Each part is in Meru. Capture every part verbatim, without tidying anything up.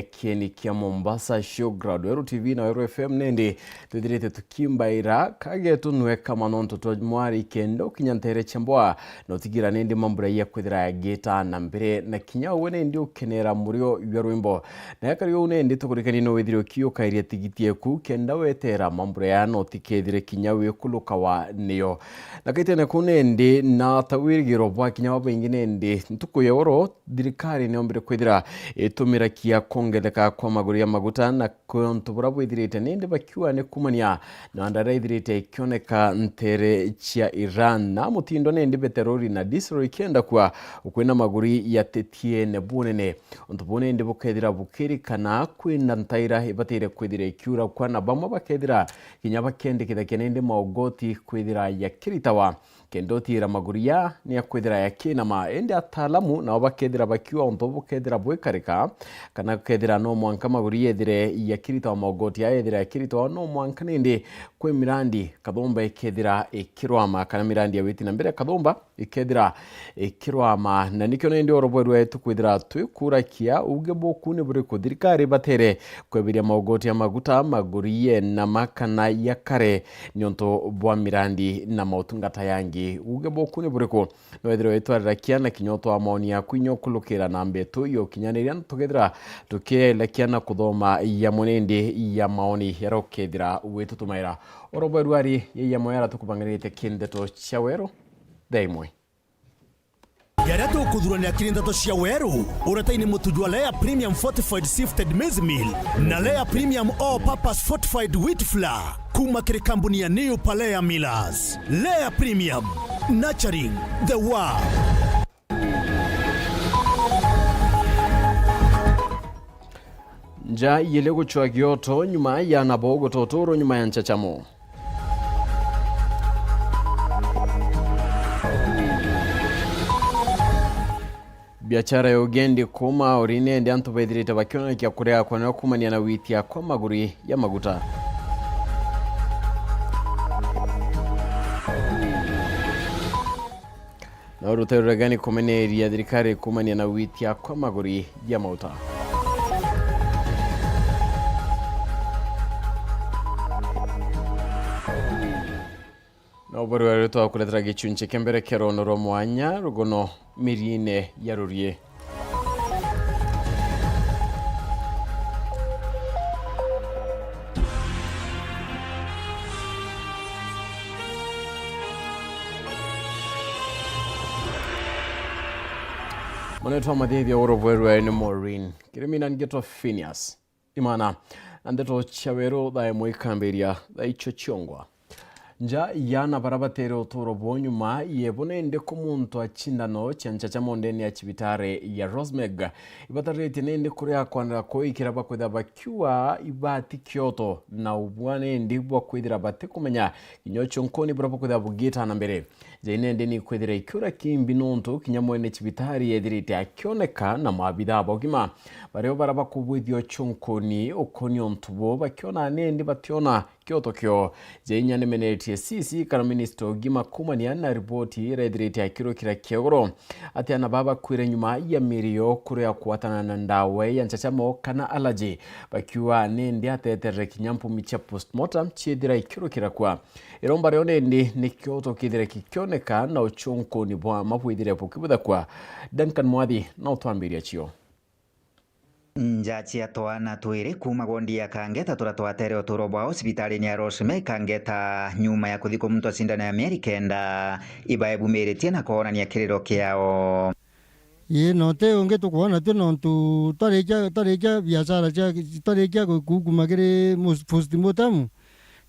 kieni kia Mombasa Showground. Weru T V na Weru F M nindi twithirite tukimbaira kage tunweka manonto twa mwari kenda ukinya ntere cia mbwa, na utigira nindi mambura ya kwithira yagita na mbere, na kinya uwe nindi ukenera murio jwa rwimbo. Na yakari uu nindi tukurikanie no withire ukiukairia tigiti eku kenda wetera mambura ya no tikethire kinya wikulukawa niyo. Na kaitene kuu nindi na ta wirigiro bwa kinya babaingi nindi ntuku ya oro thirikari niombire kwithira itumira kia kwongereka kwa maguru ya maguta na kwi untu buria bwithirite nindi bakiuga ni kumania na ndara ithirite ikioneka ntere cia Iran, na mutindo nindi beterori na disero ikienda kua kwina maguru ya tetiene bunene. Untu buu nindi bukethira bukirikana kwina ntaira ibatire kwithira ikiura kwa, na bamwe bakethira kinya bakendikithakia nindi maugoti kwithira yakiritawa. Kenda utiira maguru ya ni akwithira yakinama, indi ataalamu nao bakethira bakiuga untu bukethira bwikarika, kana kethira no mwanka maguru yethire yakiritwa, mogoti ya yethira yakiritwa, no mwanka nindi kwi mirandi kathumba ikethira ikirwama, kana mirandi ya witi na mbere kathumba ikethira ikirwama. Na nikio nindi oro bweru etu kwithira twikurakia uge buku ni buriku thirikari batere kweberia mogoti ya maguta maguru ye na makana ya kare niuntu bwa mirandi na motungata yangi. Uge buku ni buriku? No wethirwe witwarira kiana kinya utwaa maoni yaku inya ukulukira na mbetu yo kinyaniria, na tukethira tukielekia na kuthoma yamwe nindi ya maoni yaria ukethira witutumaira. Oro bweru ari ye yamwe yara tukubangirite kindeto cia weru thaa imwe. Jaria tukuthuranira kiri ndeto cia weru, uretaini mutu jwa Lea Premium Fortified Sifted Maize Meal na Lea Premium All Purpose Fortified Wheat Flour kuma kiri kambuni ya New Palea Millers. Lea Premium, nurturing the world. Nja yele gucwa gioto nyuma ya nabo gutotoro nyuma ya nchachamo. Biachara ya ugendi kuma uri nindi antu bethirite bakionekia kuria kwanira kumania na witia kwa maguri ya maguta. Na urutere ruria gani kumeneria thirikari kumania na witia kwa maguri ya mauta? Na ubori wa rwitwa kuretera gichunchi kia mbere kia rono rwa mwanya rugono miriine ya rurie. Mwanetwa mathithia uro bwerwe ni Maureen. Kirimi na ngetwa Phineas. Imana, na ndeto cia weru thaa imwe ikambiria thaa icio ciongwa. Nja ya na bara batere uturo bwo nyuma yebo nende ku muntu acindano cia nchacha mondene ya cibitari ya Rosemeg. Ibataritie nende kuria kwanira kuikira bakwitha bakiuga ibati kioto na ubwa nende bwa kwithira batikumenya kinya uchonkoni buria bukwitha bugita na mbere. Jaine ndi ni kwithira ikiura kimbi nontu kinya mwene cibitari ethirite akioneka na maabitha ba ugima. Bario bara bakubwithia uchunkuni ukoni untu buu bakiona nindi bationa kioto kio. Jainya nimenetie C C kana minista ugima kumania na riboti iria ethirite akirukira kiogoro ati ana baba bakwire nyuma ya mirio kuria kuatana na ndawa ya nchachamo kana allergy, bakiuga nindi ateterere kinya mpumi cia postmortem ciithira ikirukira kwa. Iromba rio nindi nikio tukithire kikioneka na uchunkuni bwa mabwithire bukibuthakwa. Duncan Mwathi na utwambiria cio. Nja cia twana twiri kuuma gondi ya Kangeta turia twatere uturo bwao cibitarine ya Rosemary Kangeta nyuma ya kuthikwa muntu acindano ya mieri kenda ibaebumiritie na koonania kiriro kiao. Ii, na uti ungi tukwona tu nontu twarikia, twarikia biashara cia, twarikia gu-, kuguma kiri mus-, postmortem,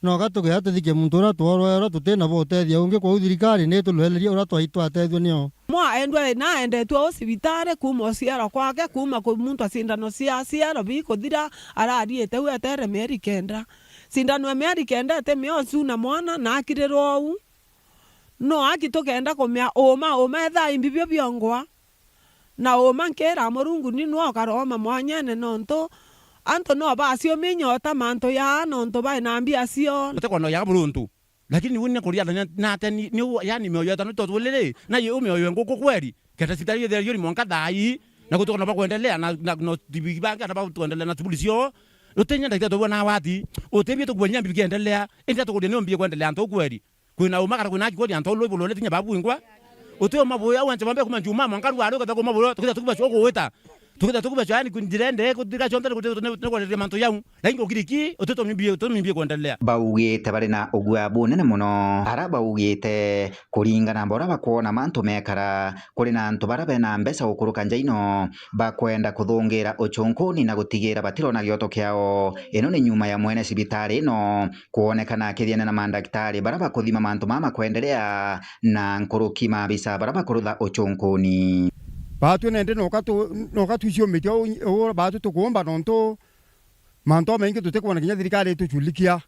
no gatugia tuthikie muntu uria tworwa, uria tutina bo utethia ungi, kwou thirikari ni ituruererie uria twai-, twatethua nio. Mwa endwa na endetwe u cibitari kuuma uciaro kwake, kuuma ku muntu acindano cia aciaro bikuthira, arariite u etere mieri kenda. Cindano ya mieri kenda iti miocu na mwana na akirirwa uu. No aki tukenda kumea uma, uma ethaa imbi bio biongwa. Na uma nkira Murungu ni nwe ukaroma mwanyene nontu antu no baciumia inyota mantu yaa nontu bai na mbia cio. Uti kwona ya buruntu. Lakini uni kuria na, na ate ni, ni u-, yani mioyo yetu ni totwiliri, na yu mioyo nguku kweri. Kenda cibitari yethira yuri mwanka thaa ii, Na guti ona bakwendelea na, na, na tibi bangi ana bakwendelea na shughuli cio. Utinya ndagitari tubona wati, utibie tukuria mbi bikiendelea, indi atukuria ni mbi kwendelea antu kweli. Kwina uma kana kwina aki kweli antu ulu ibulone tinya babwingwa. Uti uma buya wanje bambe kuma njuma mwanka rwari ukatha kuma buyo, tukitha tukuba cio kuwita. Tukitha tukuba cio yani kunjirende kuthika cionthe ni kwenderia mantu yau. Lakini ukiriki, uti tumimbie, tumimbie kwendelea. Baugite bari na ugua bunene muno. Ara baugite kuringana na bora bakwona mantu mekara, kuri na antu bara bena mbeca gukuruka nja ino, bakwenda kuthungira ucunkuni na gutigira batirona gioto kiao. Ino ni nyuma ya mwene cibitari ino kwonekana akithiania na mandagitari bara bakuthima mantu mama kwendelea na nkuruki maabisa bara bakurutha ucunkuni. Baatwi nende noka tu-, noka twiciumitie uu, uu baatwi tukuumba nontu mantu jamaingi tutikwona kinya thirikari ituculikia.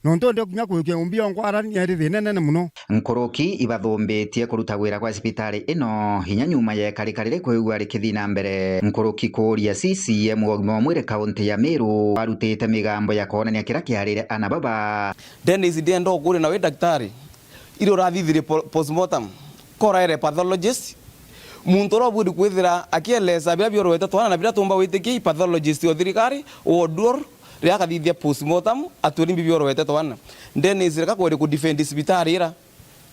Nontu ndi kinya kwikia umbi yongwa ara ni iri thina inene muno. Nkuruki ibathumbitie kuruta wira gwa cibitari ino, inya nyuma ya ikarika riri kwigua rikithii na mbere. Nkuruki kuuria C C M wa ugima wa mwiri kaunti ya Meru, arutite migambo ya kwonania kiria kiarire ana baba. Dennis, ndienda ukuria nawe daktari, iria urathithire po-, postmortem, koraere pathologist, muntu uria ubwiri kwithira akieleza biria biorwete twana na biria tumba witikia i pathologist o thirikari, o Oduor, riria akathithia postmortem, atwiri mbi biorwete twana. Dennis, reka kweri ku defend cibitari ira.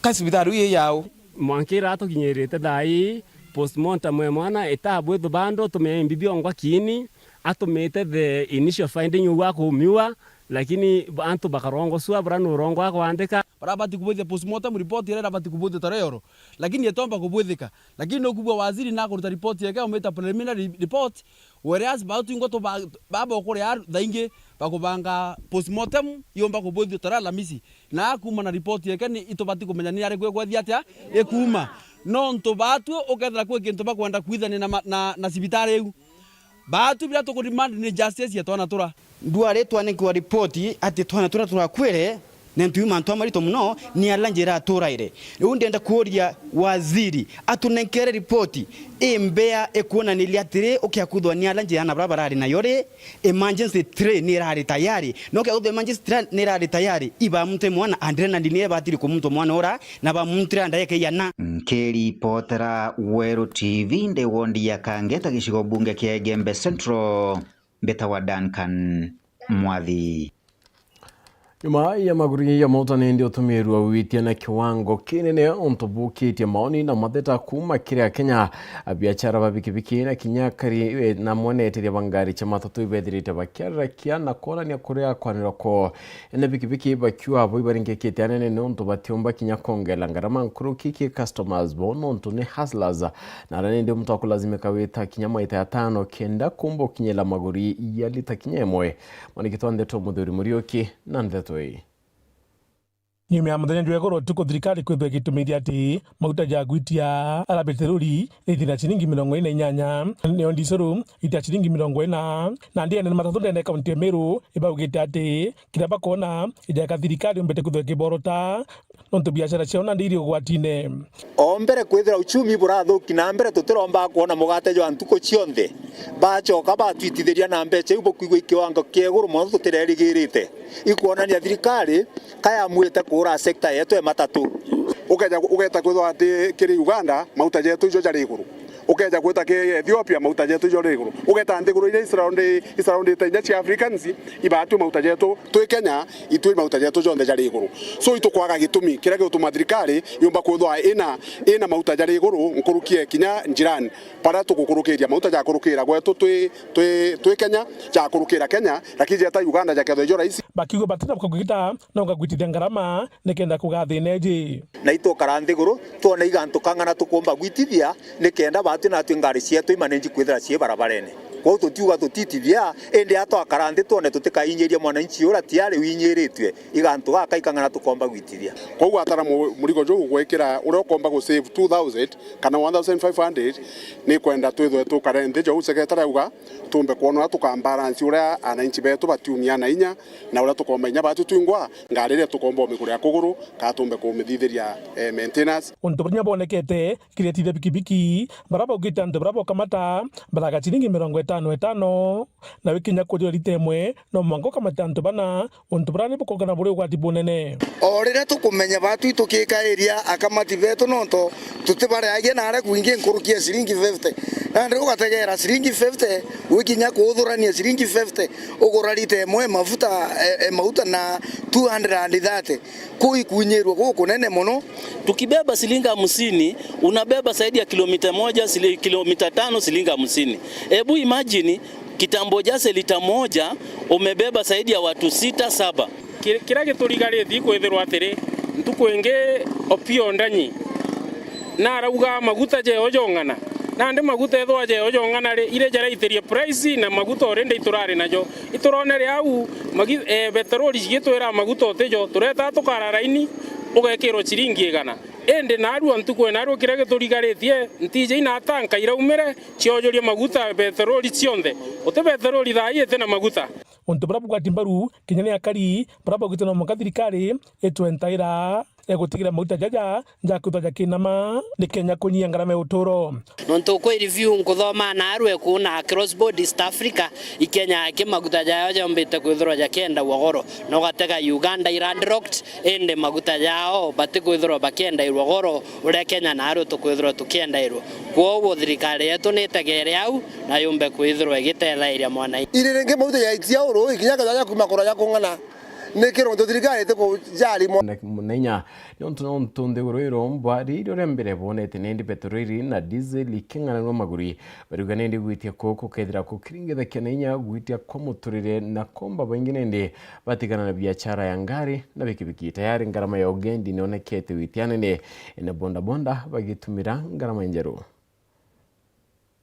Ka cibitari iu i yau? Mwanka ira tukinyirite thaa ii, postmortem ya mwana itabwithu bando, tumia mbi biongwa kiini, atumite the initial finding ugwa akumiua, lakini antu bakarongosua, bura nurongo akwandika. Barabati kubwithia postmortem report iria irabati kubwithia toro yoro, lakini itomba kubwithika. Lakini nukubua waziri nakuruta report yake, umita preliminary report, whereas bau twingwa tuba-, baba ukuria thaingi bakubanga postmortem yumba kubwithio tara Alamisi. Na akuma na report yake ni itubati kumenya ni ari kwigwethia atia ikuma. Nontu batwi ukethira kwi kintu bakwenda kwithania na ma-, na, na cibitari iu. Batwi biria tuku demand ni justice ya twana tura. Ndwari twanekiwa report ati twana turia turakwire, na ntu iu mantu amarito muno, ni ala njira aturaire. Riu ndenda kuuria waziri atunenkere report imbea ikwonaniria atiri ukiakuthwa ni ala njira na bara barari nayo ri, emergency three ni irari tayari. No kiakuthwa emergency three ni irari tayari, ibamunte mwana adrenaline iria ibatiri kumunta mwana ura, na bamuntira ndagika iana. Nkiripotera Weru T V ndi wondi ya Kangeta, gicigo bunge kia Igembe Central. Mbitawa Duncan Mwathi. Nyuma ya maguri ya mauta nindi utumirwa witia na kiwango kinene untu bukitie maoni na matheta kuma kiri Akenya. Abiachara ba bikibiki na kinya akari, eh, na mweneteria ba ngari cia matatu ibethirite bakiararakia na kwonania kuria kwanirwa kwao. Ene bikibiki bakiuga abo ibaringikite anene niuntu batiumba kinya kongela ngarama nkuruki ki customers bo nontu ni hustlers. Na ara nindi muntu akulazimika wita kinya maita atano kenda kumba ukinyila maguri ya lita kinya imwe. Mwaniki twa ndeto Muthuri Muriuki na ndeto ii. Nyuma ya muthenya jwa iguru utuku thirikari kwithwa igitumithia ati mauta ja gwitia ara beteroli ithira ciringi mirongo ina na inyanya, nio ndisuru ita ciringi mirongo ina, na ndi ene matatu ndene kaunti ya Meru ibaugite ati kiria bakwona ijeka thirikari umbite kwithwa ikiborota nontu biashara ciao nandi iri ugwatine. O mbere kwithira uchumi burathuki na mbere tutiromba kwona mugate jwa ntuku cionthe. Bacoka batwitithiria na mbeca iu bukwigua i kiwango kia iguru mono tutirerigirite. Ikwonania thirikari ka yamwite kuura sector yetu ya matatu. Ukeja, ugeta kwithwa ati kiri Uganda, mauta jetu ijo jari iguru. Ukeja gwita kiri Ethiopia, mauta jetu ijo jari iguru. Ugeta nthiguru iria isurround-, isurroundite inya cia Africans, ibatwi mauta jetu twi Kenya, itwi mauta jetu jonthe jari iguru. So itukwaga gitumi kiria gigutuma thirikari yumba kwithwa ina, ina mauta jari iguru nkuruki ya kinya njirani. Baria tugukurukiria mauta jakurukira gwetu twi, twi, twi Kenya, jakurukira Kenya, lakini jeta Uganda jakethwa ijo raisi. Bakiuga batina kugita no ngagwitithia ngarama nikenda kugathina iji. Na itukara nthiguru twone igantu kang'ana tukumba gwitithia nikenda batwi natwi ngari cietu imanage kwithira cii barabarene. Kwou tutiuga tutitithia, indi atwakara nthi twone tutikainyiria mwananchi ura tiari winyiritue igantu gaka ikang'ana tukomba gwitithia. Kwou gwatara mu-, murigo juu gwikira uria ukomba gu save two thousand kana one thousand five hundred, ni kwenda twithwe tukare nthi jou secretary auga, tumbe kwona uria tukambalance uria ananchi betu batiumia na inya, na uria tukomba inya batu twingwa ngari iria tukomba umigurira kuguru, kana tumbe kumithithiria, eh, maintenance. Untu buria bwonekete kiretithia bikibiki, bara baugite antu bara bokamata baraga ciringi mirongo itano. itano itano, na wikinya kuthira rita imwe, no mwanka ukamate antu bana, untu buria ni bukogana buri ugwati bunene. O riria tukumenya batwi tukikairia akamati betu, nontu tutibareagia naria kwingi nkuruki ya ciringi fifty. Nandi ugategera ciringi fifty, wikinya kuuthurania ciringi fifty, ugura rita imwe mafuta, e, e, maguta na two hundred and thirty. Kuu ikunyirwe gukunene mono. Tukibeba silingi hamsini, unabeba zaidi ya kilomita moja, sili-, kilomita tano, silingi hamsini. Ebu imagine, kitambo jase lita moja, umebeba zaidi ya watu sita, saba. Ki-, kiria giturigaritie ikwithirwa atiri, ntuku ingi Opiyo Ndanyi narauga maguta jeo jong'ana. Nandi maguta ethwa jeo jong'ana ri, ire jaraitirie price na maguta already iturari najo. Ituronere au, magi-, eh, beteroli cigitwira maguta utijo, tureta tukara raini, ugekirwa ciringi igana. Indi narua ntuku e narua kiria giturigaritie, ntiji ina tanka iraumire, ciojuria maguta beteroli cionthe. Uti beteroli thaa ii iti na maguta. Untu buria bugwati mbaru, kinya ni akari, baria baugite no mwanka thirikari itwe ntaira ya gutigira maguta jaja jakwithwa jakinama, ni kenya kunyia ngarama ya uturo. Nontu kwi review nkuthoma naarua ikuuna across board East Africa, i Kenya aki maguta jayo jombite kwithirwa jakiendagua goro, na ugatega Uganda i landlocked, indi maguta jao batikwithirwa bakiendairwa goro uria Kenya naarua tukwithirwa tukiendairwa. Kwoguo thirikari yetu nitegere au na yumbe kwithirwa igitethairia mwananchi. Iri ringi maguta jaitia uru, ikinya kethira jakuma kura jakung'ana, niki nontu thirikari itikujali mwa- na, na inya. Nontu, nontu nthiguru iromba riria ria mbere bonete nindi petroli na diesel iking'ananua maguri. Bariuga nindi gwitia kuku kethira kukiringithakia na inya gwitia kwa muturire na komba baingi nindi batigana na biachara ya ngari na pikipiki. Tayari ngarama ya ugendi nionekete witia nene, na bodaboda bagitumira ngarama njeru.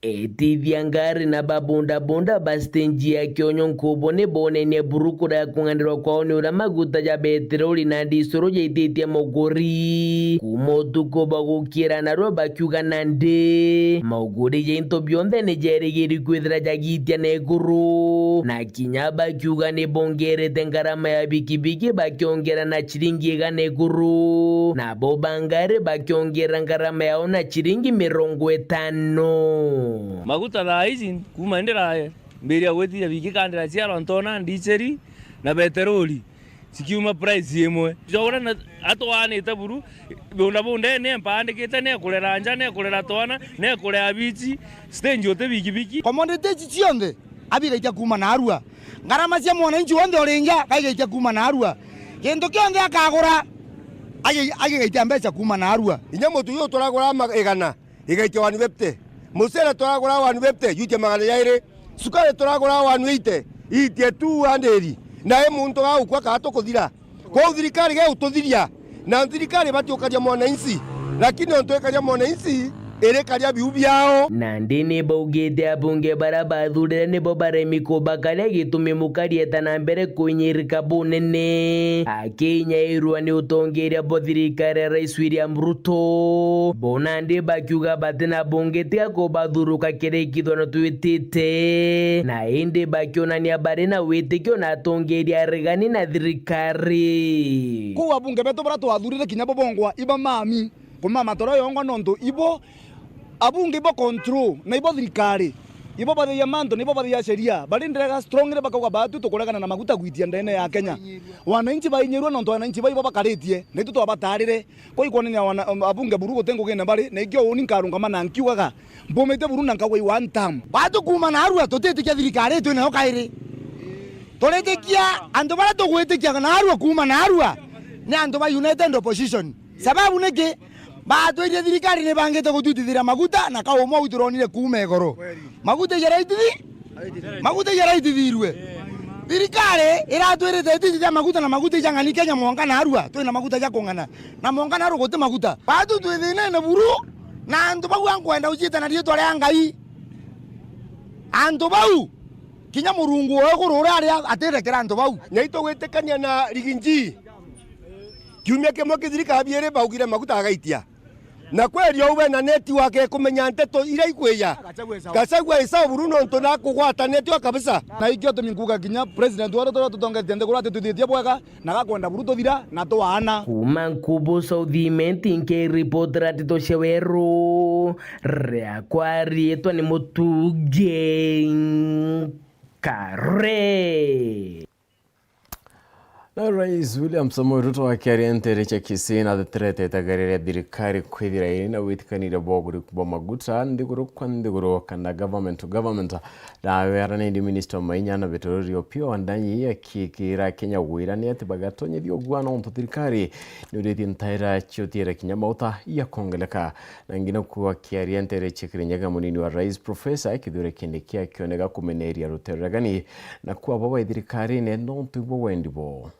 Etithia ngari na babundabunda ba stage ya Kionyo Nkubu ni bonenie buru kuria kung'anirwa kwao ni uria maguta ja beteroli na ndisuru jaititie muguri. Kuma utuku bagukira narua bakiuga nandi mauguri ja into bionthe ni jerigiri kwithira jagitia na iguru, na kinya bakiuga ni bongerete ngarama ya bikibiki bakiongera na ciringi igana iguru, nabo ba ngari bakiongera ngarama yao na ciringi mirongo itano. Maguta thaa ici kuma ndira mbiria gwitiria biki kandira ciarwa ntona ndiceri na beteroli cikiuma price imwe. Jogora na atwaanite buru, bunda bunda ne mpandikite, ne kurera nja, ne kurera twana, ne kurera bichi, stage uti bikibiki. Commodity ici cionthe abigaitia kuuma naarua. Ngarama cia mwananchi wonthe uri nja, gaigaitia kuuma naarua. Gintu kionthe akagura, agi-, agigaitia mbeca kuuma naarua. Inya mutu uyu turagura ma-, igana, igaitia one fifty. Mucere turagura one fifty, yutia magana jairi. Sukari turagura one eighty, itie two hundred. Na i muntu gagukua kaa tukuthira. Kwou thirikari gegututhiria, na thirikari ibatiukaria mwananchi, lakini ontu ikaria mwananchi, irikaria biu biao. Nandi ni baugite abunge baria bathurire nibo baremi kubakaria gitumi mukari eta na mbere kuinyirika bunene, akinyairua ni utongeria bwa thirikari ya Rais William Ruto. Bo nandi bakiuga batina bunge tiga kubathuruka kiri kithurano twitite, na indi bakionania bari na witikio na atongeria aregani na thirikari. Kuu abunge betu baria twathurire kinya bo bongwa iba mami, kumama toro yongwa nontu ibo abunge ibo control, na ibo thirikari, ibo bathaia mantu, na ibo bathaia sheria. Bari ndirega strongly bakauga batu tukuregana na maguta gwitia ndene ya Kenya. Wananchi bainyirwe nontu wananchi baibo bakaritie, na itu twabatarire. Kwa ikwonania wana, um, abunge buru guti ngugine bari, na ikio uni nkarungama na nkiugaga, mbumite buru na nkagwa i one term. Batu kuuma naarua tutitikia thirikari itwi nayo kairi. Turitikia antu baria tugwitikia naarua kuuma naarua ni antu ba United Opposition. Sababu niki? Batwirie thirikari ni bangite gutwitithira maguta na kaumwa u turonire kuuma igoro. Maguta ijaraitithi? Maguta ijaraitithirue. Thirikari iratwirite ititithia maguta na maguta ijang'ani Kenya mwanka naarua twina maguta ja kung'ana. Na mwanka naarua guti maguta. Batu twi thinene buru na antu bau ankwenda uciite na riitwa ria Ngai. Antu bau, kinya Murungu o iguru uria ari atirekera antu bau. Na itugwitikania na Rigiji. Kiumia kimwe kithirika biiri baugire maguta agaitia. Na kweri ou we na network ikumenya nteto iria ikwija. Gachagua is a buru nontu nakugwatanitio kabisa. Na ikio tumi nkuga kinya president wetu turia tutongetie nthiguru atitwithithie bwega, na gakwenda buru tuthira na twaana. Kuuma Nkubu South Imenti, nkiripotera nteto cia weru, riakwa riitwa ni Mutugi Kare. Na Rais William Samoei Ruto akiaria nteere cia Kisii natheterete itagaria ria thirikari kwithira iri na witikaniria bwa uguri bwa maguta nthiguru kwa nthiguru, kana government to government. Nawe arana indi minister wa mainya na petroli Opiyo Wandayi akiikira Kenya wira ni ati bagatonyethia ugwano untu thirikari ni uritie ntaira cia utiira kinya mauta ya kongeleka. Na ngina ku akiaria nteere cia Kirinyaga, munini wa rais Professor Kithure Kindiki akioneka kumeneria ruteere ruria gani na kwabo bai thirikarine nontu ibwo wendi bo.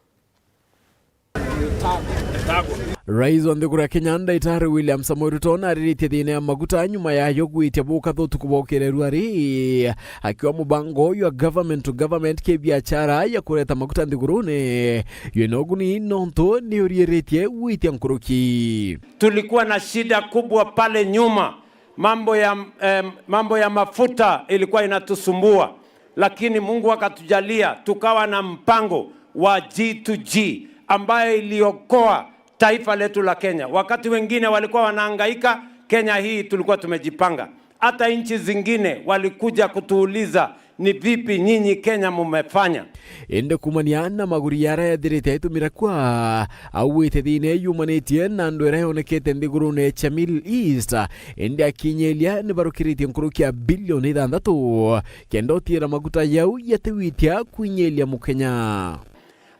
Rais wa nthiguru ya Kenya, Ndagitari William Samoei Ruto, nariritie thiina ya maguta nyuma yayo gwitia buka thutuku bwa ukireru ari akiwa mubango uyu wa government to government kibiachara ya kureta maguta nthigurune yina uguni nontu ni uriiritie gwitia nkuruki. Tulikuwa na shida kubwa pale nyuma. Mambo ya, em, mambo ya mafuta ilikuwa inatusumbua, lakini Mungu akatujalia tukawa na mpango wa G to G ambayo iliokoa taifa letu la Kenya. Wakati wengine walikuwa wanahangaika, Kenya hii tulikuwa tumejipanga. Hata nchi zingine walikuja kutuuliza, "Ni vipi nyinyi Kenya mumefanya?" Indi kumania na maguri jaria ethirite aitumira kwa, augite thiina yumanitie na andu iria yonekete nthigurune cia Middle East, indi akinyiria ni barukiritie nkuruki ya bilioni ithanthatu kenda utiira maguta jau yatiwitia kwinyiria Mukenya.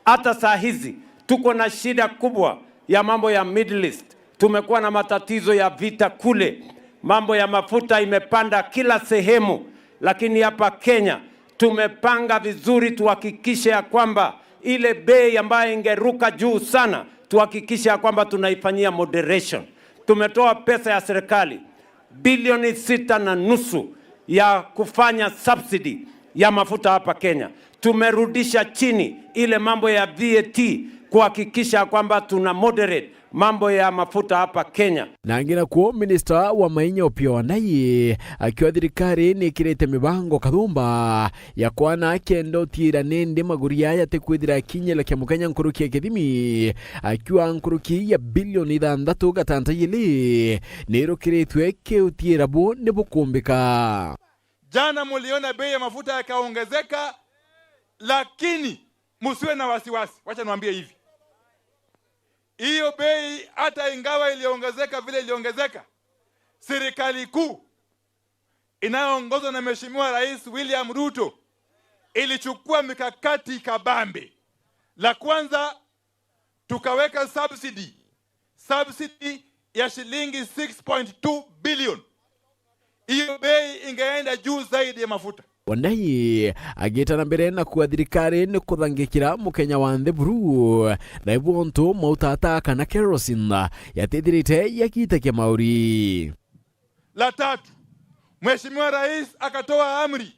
Hata saa hizi tuko na shida kubwa ya mambo ya Middle East. Tumekuwa na matatizo ya vita kule, mambo ya mafuta imepanda kila sehemu, lakini hapa Kenya tumepanga vizuri tuhakikishe ya kwamba ile bei ambayo ingeruka juu sana, tuhakikishe ya kwamba tunaifanyia moderation. Tumetoa pesa ya serikali bilioni sita na nusu ya kufanya subsidy ya mafuta hapa Kenya. Tumerudisha chini ile mambo ya V A T kuhakikisha kwamba tuna moderate mambo ya mafuta hapa Kenya. Na ngina kuo, minister wa mainya Opiyo Wandayi akiuga thirikari ni ikirite mibango kathumba ya kwana kenda utiira nindi maguri jaya jatikwithira yakinyira kia Mukenya nkuruki ya kithimi, akiuga nkuruki ya bilioni ithanthatu gatanta ili ni irukiritwe kiutiira bu ni bukumbika. Jana muliona bei ya mafuta yakaongezeka, lakini msiwe na wasiwasi. Wacha niwaambie hivi. Hiyo bei, hata ingawa iliongezeka vile iliongezeka, serikali kuu inayoongozwa na Mheshimiwa Rais William Ruto ilichukua mikakati kabambe. La kwanza, tukaweka subsidy, subsidy ya shilingi six point two billion. Hiyo bei ingeenda juu zaidi ya mafuta. Wandayi agiita na mbere na kuuga thirikari ni kuthangikira Mukenya wa nthi buru, na ibu untu mauta ata kana kerosene yatithirite yagitakia mauri. La tatu, Mheshimiwa Rais akatoa amri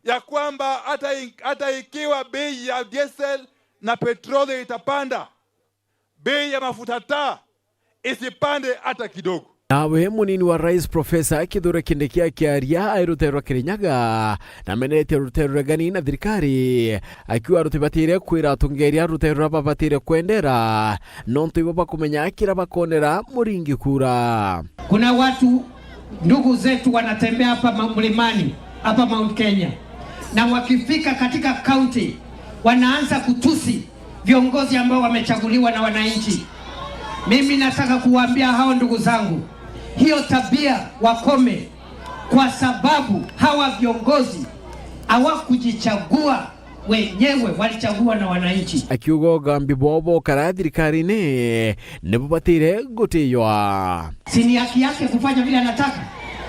ya kwamba hata i-, hata ikiwa bei ya diesel na petroli itapanda, bei ya mafuta taa isipande hata kidogo. Nawe munini wa rais Professor Kithure Kindiki akiaria ai ruteere rwa Kirinyaga, namenetie ruteere ruria gani na thirikari, akiuga rutibatiire kwira atongeria ruteere ruria babatiire kwendera, nontu ibo bakumenya kiria bakonera muringi kura. Kuna watu, ndugu zetu wanatembea hapa ma-, mlimani, hapa Mount Kenya, na wakifika katika county, wanaanza kutusi viongozi ambao wamechaguliwa na wananchi. Mimi nataka kuwaambia hao ndugu zangu, hiyo tabia wakome, kwa sababu hawa viongozi hawakujichagua wenyewe, walichagua na wananchi. Akiuga ugambi bwao bokara thirikarine nibo batiire gutiywa. Si ni haki yake kufanya vile anataka?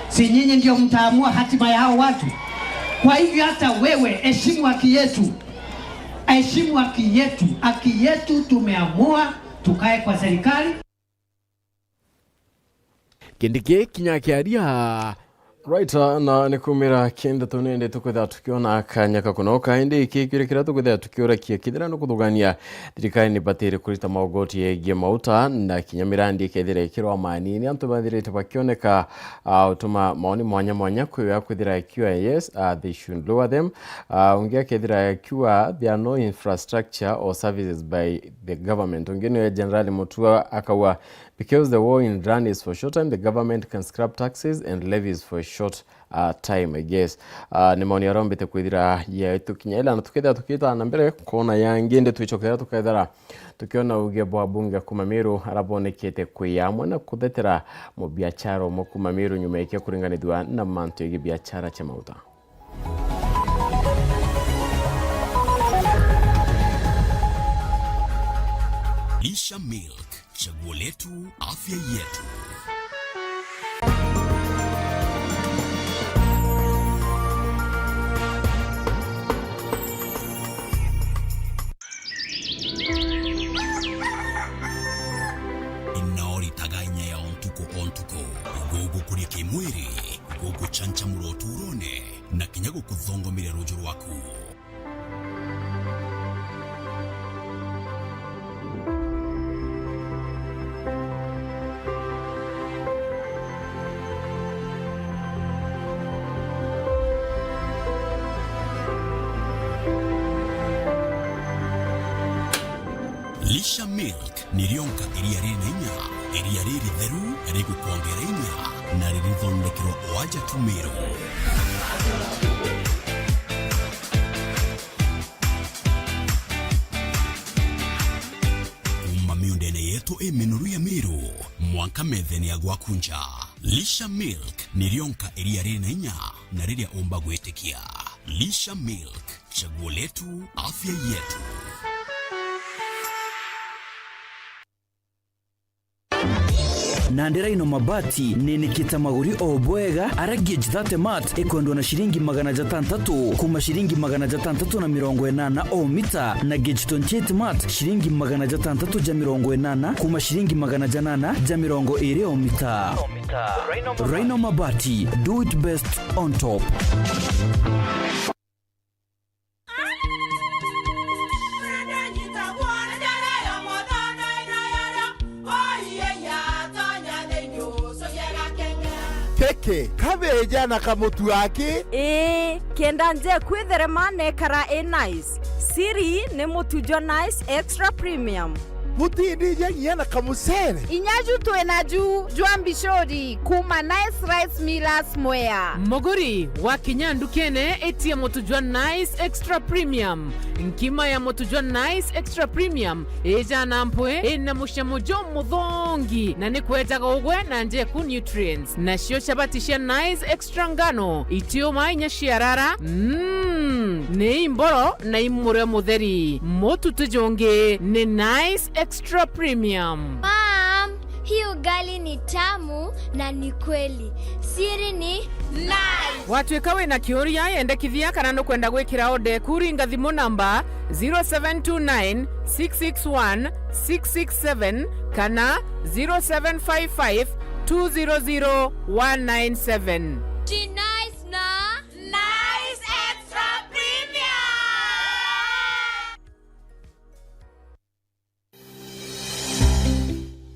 Si nyinyi ndio mtaamua hatima ya hao watu? Kwa hivyo hata wewe heshimu haki yetu. Heshimu haki yetu. Haki yetu tumeamua tukae kwa serikali. Kindiki kinya akiaria, Right, uh, na ni kumira kenda tu nende tukwithira tukiona kanya ka kunoka, indi iki kiria kiria tukwithira tukiurakia kithira ni kuthugania thirikari ni batiri kurita maugoti yegie mauta na kinya mirandi ikethira ikirwa manini. Antu bathirite bakioneka, uh, utuma maoni mwanya mwanya kwiwa kwithira akiuga yes, uh, they should lower them. Uh, ungi akethira akiuga there are no infrastructure or services by the government. Ungi niwe General Mutua akauga, because the war in Iran is for short time, the government can scrap taxes and levies for a short, uh, time, I guess. Uh, ni maoni arombete kwithira yaitukinya ila na tukethira tukita na mbere kona yangi, ndi twicokera tukethira tukiona uge bwa bunge kuma Meru arabonekete kwi amwe na kuthetera mubiachara umwe kuma Meru nyuma yake kuringanithua na mantu yegi biachara cha mauta. Lisha Milk, chaguo letu, afya yetu. Inaoritaga inya ya o ntuku o ntuku, gugukuria kimwiri, guguchanchamura uturone, na kinya gukuthongomire ruju rwaku. Lisha Milk ni rionka iria riri na inya, iria riritheru, rigukwongera inya, na ririthondekerwa o aja tu Meru. Kuma miundene yetu i minoru ya Meru, mwanka methene ya gwaku nja. Lisha Milk ni rionka iria riri na inya na riria umba gwitikia. Lisha Milk, chaguo letu, afya yetu. Nandi Rhino Mabati ninikite maguri o bwega, aria gauge thirty mat ikwendwa na ciringi magana jatantatu kuma ciringi magana jatantatu na mirongo inana o mita, na gauge twenty-eight mat ciringi magana jatantatu ja mirongo inana kuma ciringi magana janana ja mirongo iri o mita. Rhino Mabati, do it best on top. Kiki, kabeja na kamutu aki? Ii, kenda nje kwitherema nekara i nice. Siri ni mutu jwa Nice Extra Premium. Butindija nginya na kamucere? Inya ju twina ju jwa mbicuri kuma Nice Rice Millers Mwea. Muguri, wakinya ndukene, itia mutu jwa Nice Extra Premium. Nkima ya mutu jwa Nice Extra Premium ijana mpwi, ina mucamo jumuthongi, na ni kwejaga ugwe na njeku nutrients. Nacio chabati cia Nice Extra ngano, itiuma inya ciarara, mm, ni imboro na imurio mutheri. Mutu ti jungi, ni Nice Extra Premium. Mom, hii ugali ni tamu na ni kweli. Siri ni Nice. Watwika wina kiuria, yendekithia kana nukwenda gwikira order eku, ringa thimu namba zero seven two nine, six six one, six six seven kana zero seven five five, two zero zero, one nine seven. Ji Nice na Nice Extra Premium.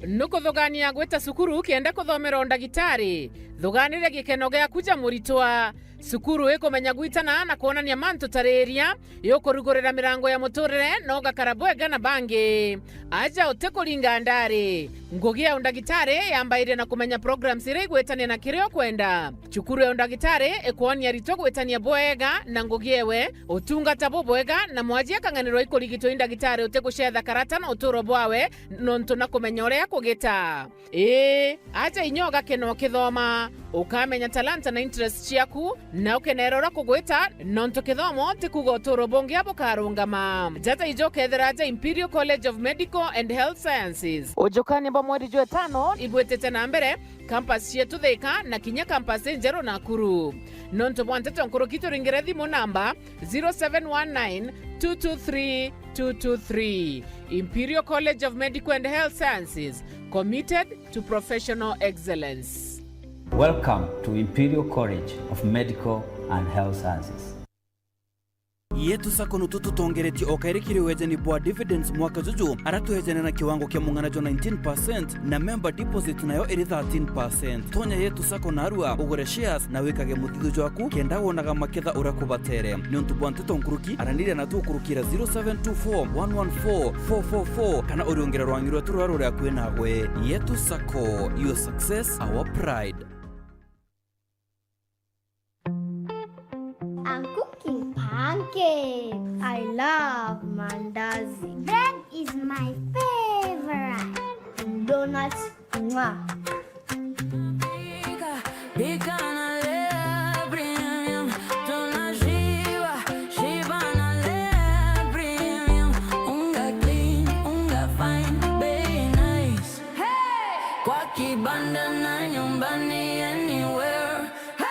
Nukuthugania gwita cukuru kenda kuthomera undagitari? Thuganire gikeno giaku ja muritwa. Cukuru ikumenya gwitana na kwonania mantu ta riria, yukurugurira mirango ya muturire na ugakara bwega na bangi. Aja utikuringa ndari. Ngugi ya undagitari yambairie na kumenya programs iria igwitania na kiria ukwenda. Cukuru ya undagitari ikwonia aritwa gwitania bwega na ngugi ewe, utungata bubwega, na mwaji akang'anirwa ikurigitwa i ndagitari utigucetha karata na uturo bwawe, nontu na kumenya uria akugita. Ii, aja inya ugakena ukithoma, ukamenya talanta na interest ciaku, na ukenera uria kugwita, nontu kithomo ti kuuga uturo bungi bukarungama. Jata ijo ukethira aja Imperial College of Medical and Health Sciences. Ujukani bwa mweri jwa itano ibwitite na mbere, campus cietu Thika na kinya campus injeru Nakuru. Nontu bwa nteto nkuruki, turingire thimu namba zero seven one nine, two two three, two two three. Imperial College of Medical and Health Sciences, committed to professional excellence. Welcome to Imperial College of Medical and Health Sciences. Yetu Sacco nutu tutongeretie o kairi kiri wejani bwa dividends mwaka juju, ara twejane na kiwango kia mung'ana jwa nineteen percent na member deposit nayo iri thirteen percent. Tonya Yetu Sacco narua ugure shares na wikage muthithu jwaku kenda wonaga maketha uria kubatere. Niuntu bwa nteto nkuruki, araniria na tukurukira zero seven two four one one four four four four kana uriungire rwangi rwetu ruria ruri akui nagwe. Yetu Sacco, your success, our pride. I'm cooking pancakes. I love mandazi. Bread is my favorite. Donuts, mwah. Pika, pika na Lea Premium. Tunashiba, shiba na Lea Premium. Unga clean, unga fine, bei nice. Hey! Kwa kibanda na nyumbani, anywhere. Hey!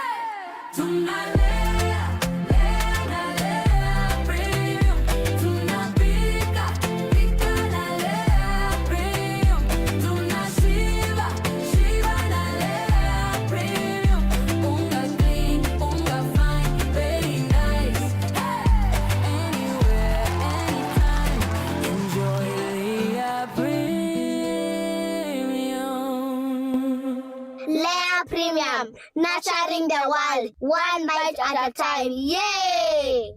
Tunalea, lea na Lea Premium. Tunapika, pika na Lea Premium. Tunashiba, shiba na Lea Premium. Unga clean, unga fine, very nice. Hey! Anywhere, anytime, enjoy Lea Premium. Lea Premium, nurturing the world, one bite at a time. Yay!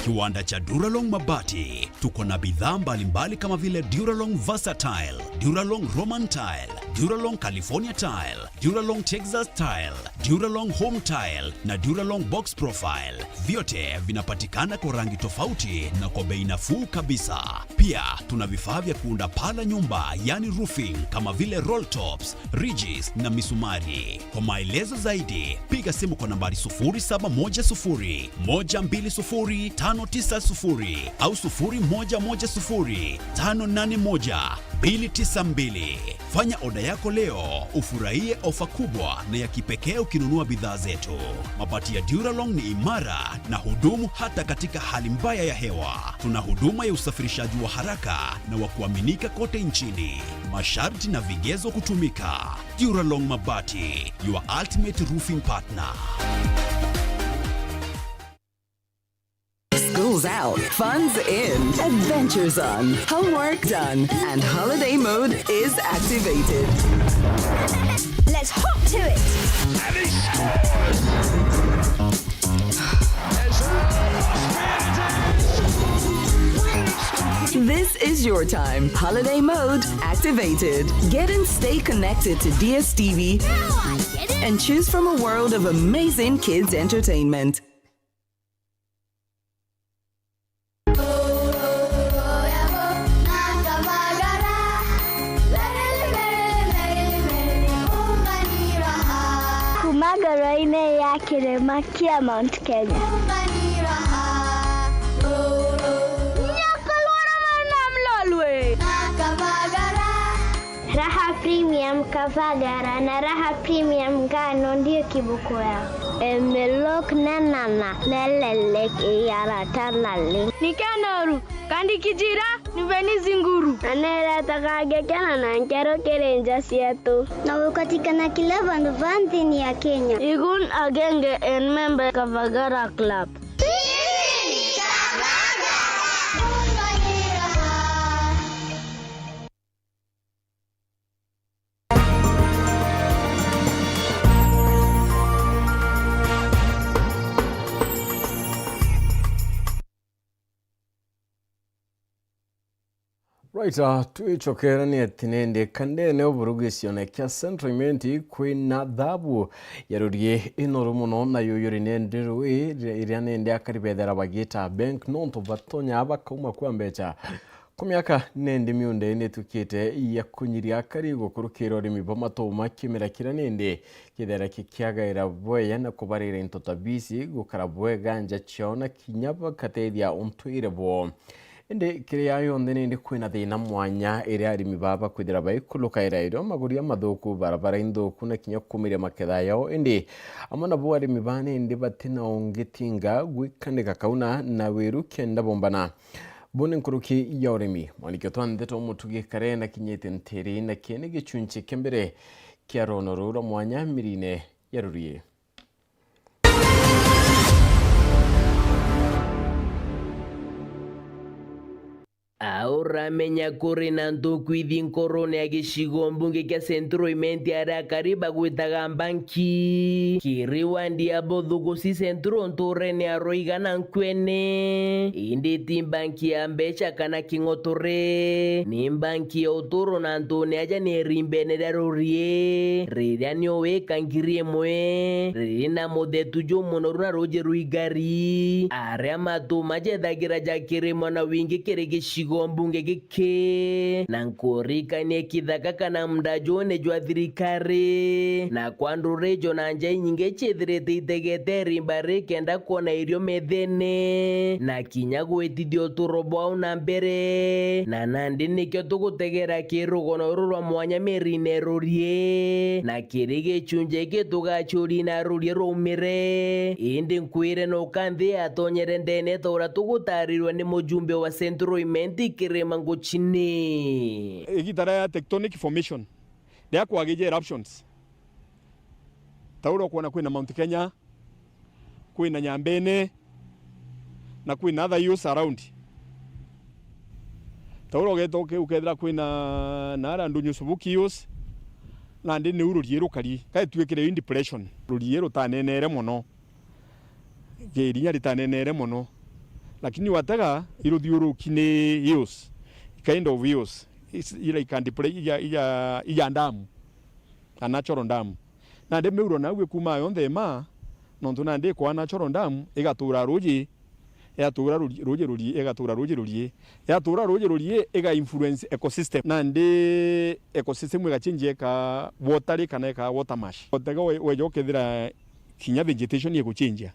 Kiwanda cha Duralong Mabati. Tuko na bidhaa mbalimbali kama vile Duralong Versatile, Duralong Roman Tile, Duralong California Tile, Duralong Texas Tile, Duralong Home Tile na Duralong Box Profile. Vyote vinapatikana kwa rangi tofauti na kwa bei nafuu kabisa. Pia tuna vifaa vya kuunda paa la nyumba, yani roofing, kama vile roll tops, ridges na misumari. Kwa maelezo zaidi, piga simu kwa nambari sufuri saba moja sufuri, moja mbili sufuri, tano tisa sufuri au sufuri moja moja sufuri, tano nane moja, mbili tisa mbili. Fanya oda yako leo, ufurahie ofa kubwa na ya kipekee ukinunua bidhaa zetu. Mabati ya Duralong ni imara na hudumu hata katika hali mbaya ya hewa. Tuna huduma ya usafirishaji wa haraka na wa kuaminika kote nchini. Masharti na vigezo kutumika. Duralong Mabati, your ultimate roofing partner. School's out, fun's in, adventure's on, homework done, and holiday mode is activated. Let's hop to it. This is your time. Holiday mode activated. Get and stay connected to D S T V and choose from a world of amazing kids entertainment. Kuma ngoro-inĩ ya kĩrĩma kĩa Mount Kenya. Nyakorwo na mwana mlolwe. Raha Premium Kavagara na Raha Premium Ngano ndio kiboko yao. Emelok nenana nelelek iyara tanali. Nikenoru kandi kijira niveni zinguru. Aneretaga ngekena na nkero kiri nja cietu. Na gukatikana kila vandu va nthini ya Kenya. Igun agenge en member Kavagara Club. Right, ah, twicokera ni ati nindi kandene uburugi cione kia Central Imenti kwina thabu ya rurie inoru muno, na yuyu ri nindi rui iria nindi akari bethera bagita bank nontu batonya bakauma kwa mbecha. Ku miaka nindi miunda ii nitukite ya kunyiria akari gukurukira urimi bwa matuma kimera kiria nindi kithera kikiagaira bweya na kubarira into ta bisi gukara bwega nja ciao na kinya bakatethia untwire bwao. Indi kiria yonthe nindi kwina thina mwanya iria arimi baa bakwithira baikulukaira irio, maguri amathuku, barabara inthuku na kinya kumiria maketha yao. Indi amwe nabo arimi baa nindi batina ungitinga gwikanika kauna na wiru kenda bombana. Buni nkuruki ya urimi. Mwanikio twa ndeto mutugi kare na kinyite ntiri na kini gichunchi kia mbere kia rono ruu rwa mwanya mirine ya rurie. Auramenya kuri na ntukwithi nkorone ya gicigo mbunge kia Central Imenti aria akari bagwitaga Mbanki. Kiri wandi ya Bothugusi Central nturene ya Rwiga na Nkwene. Indi ti Mbanki ya mbeca kana king'otore. Ni Mbanki ya uturo na ntune aja ni rimbene ria rurie. Riria nio wika ngiri imwe. Riri na muthetu jumunoru na ruji rwigari. Aria matu majethagira ja kirimo na wingi kiri gicigo mbunge giki. Na nkurikanie kithaka kana munda juu ni jwa thirikari. Na kwa nduri ijo na nja inyingi ciithirite itegete rimba rikenda kwona irio methene. Na kinya gwitithia uturo bwao na mbere. Na nandi nikio tugutegera kirugono ruru rwa mwanya mirine rurie. Na kiri gichunji giki tugacuri na rurie rumire. Indi nkwire nuka nthi yatonyere ndene ta uria tugutarirwe ni mujumbe wa Central Imenti Kirima Nguchini. Igita ria tectonic formation, ria kwagija eruptions. Ta uria ukwona kwina Mount Kenya, kwina Nyambene, na kwina other hills around. Ta uria ugeta uke-, ukethira kwina naria Ndunyu Subuki Hills, nandi niu rurie rukari. Kaitwikire i depression. Rurie rutanenere mono. Kirinya ritanenere mono. Lakini watega iruthiuruki ni hills. Kind of hills. Is-, ira ikandipre-, ija, ija, ija ndamu. A natural dam. Nandi miuro nau ikuuma yonthe ima, nontu nandi ikwa natural dam, igatuura ruuji, igatuura ruuji, ruuji rurie, igatuura ruuji rurie, igatuura ruuji rurie, iga influence ecosystem. Nandi ecosystem igachinjia ika watery kana ika water marsh. Otega we-, weja ukethira kinya vegetation iguchinjia.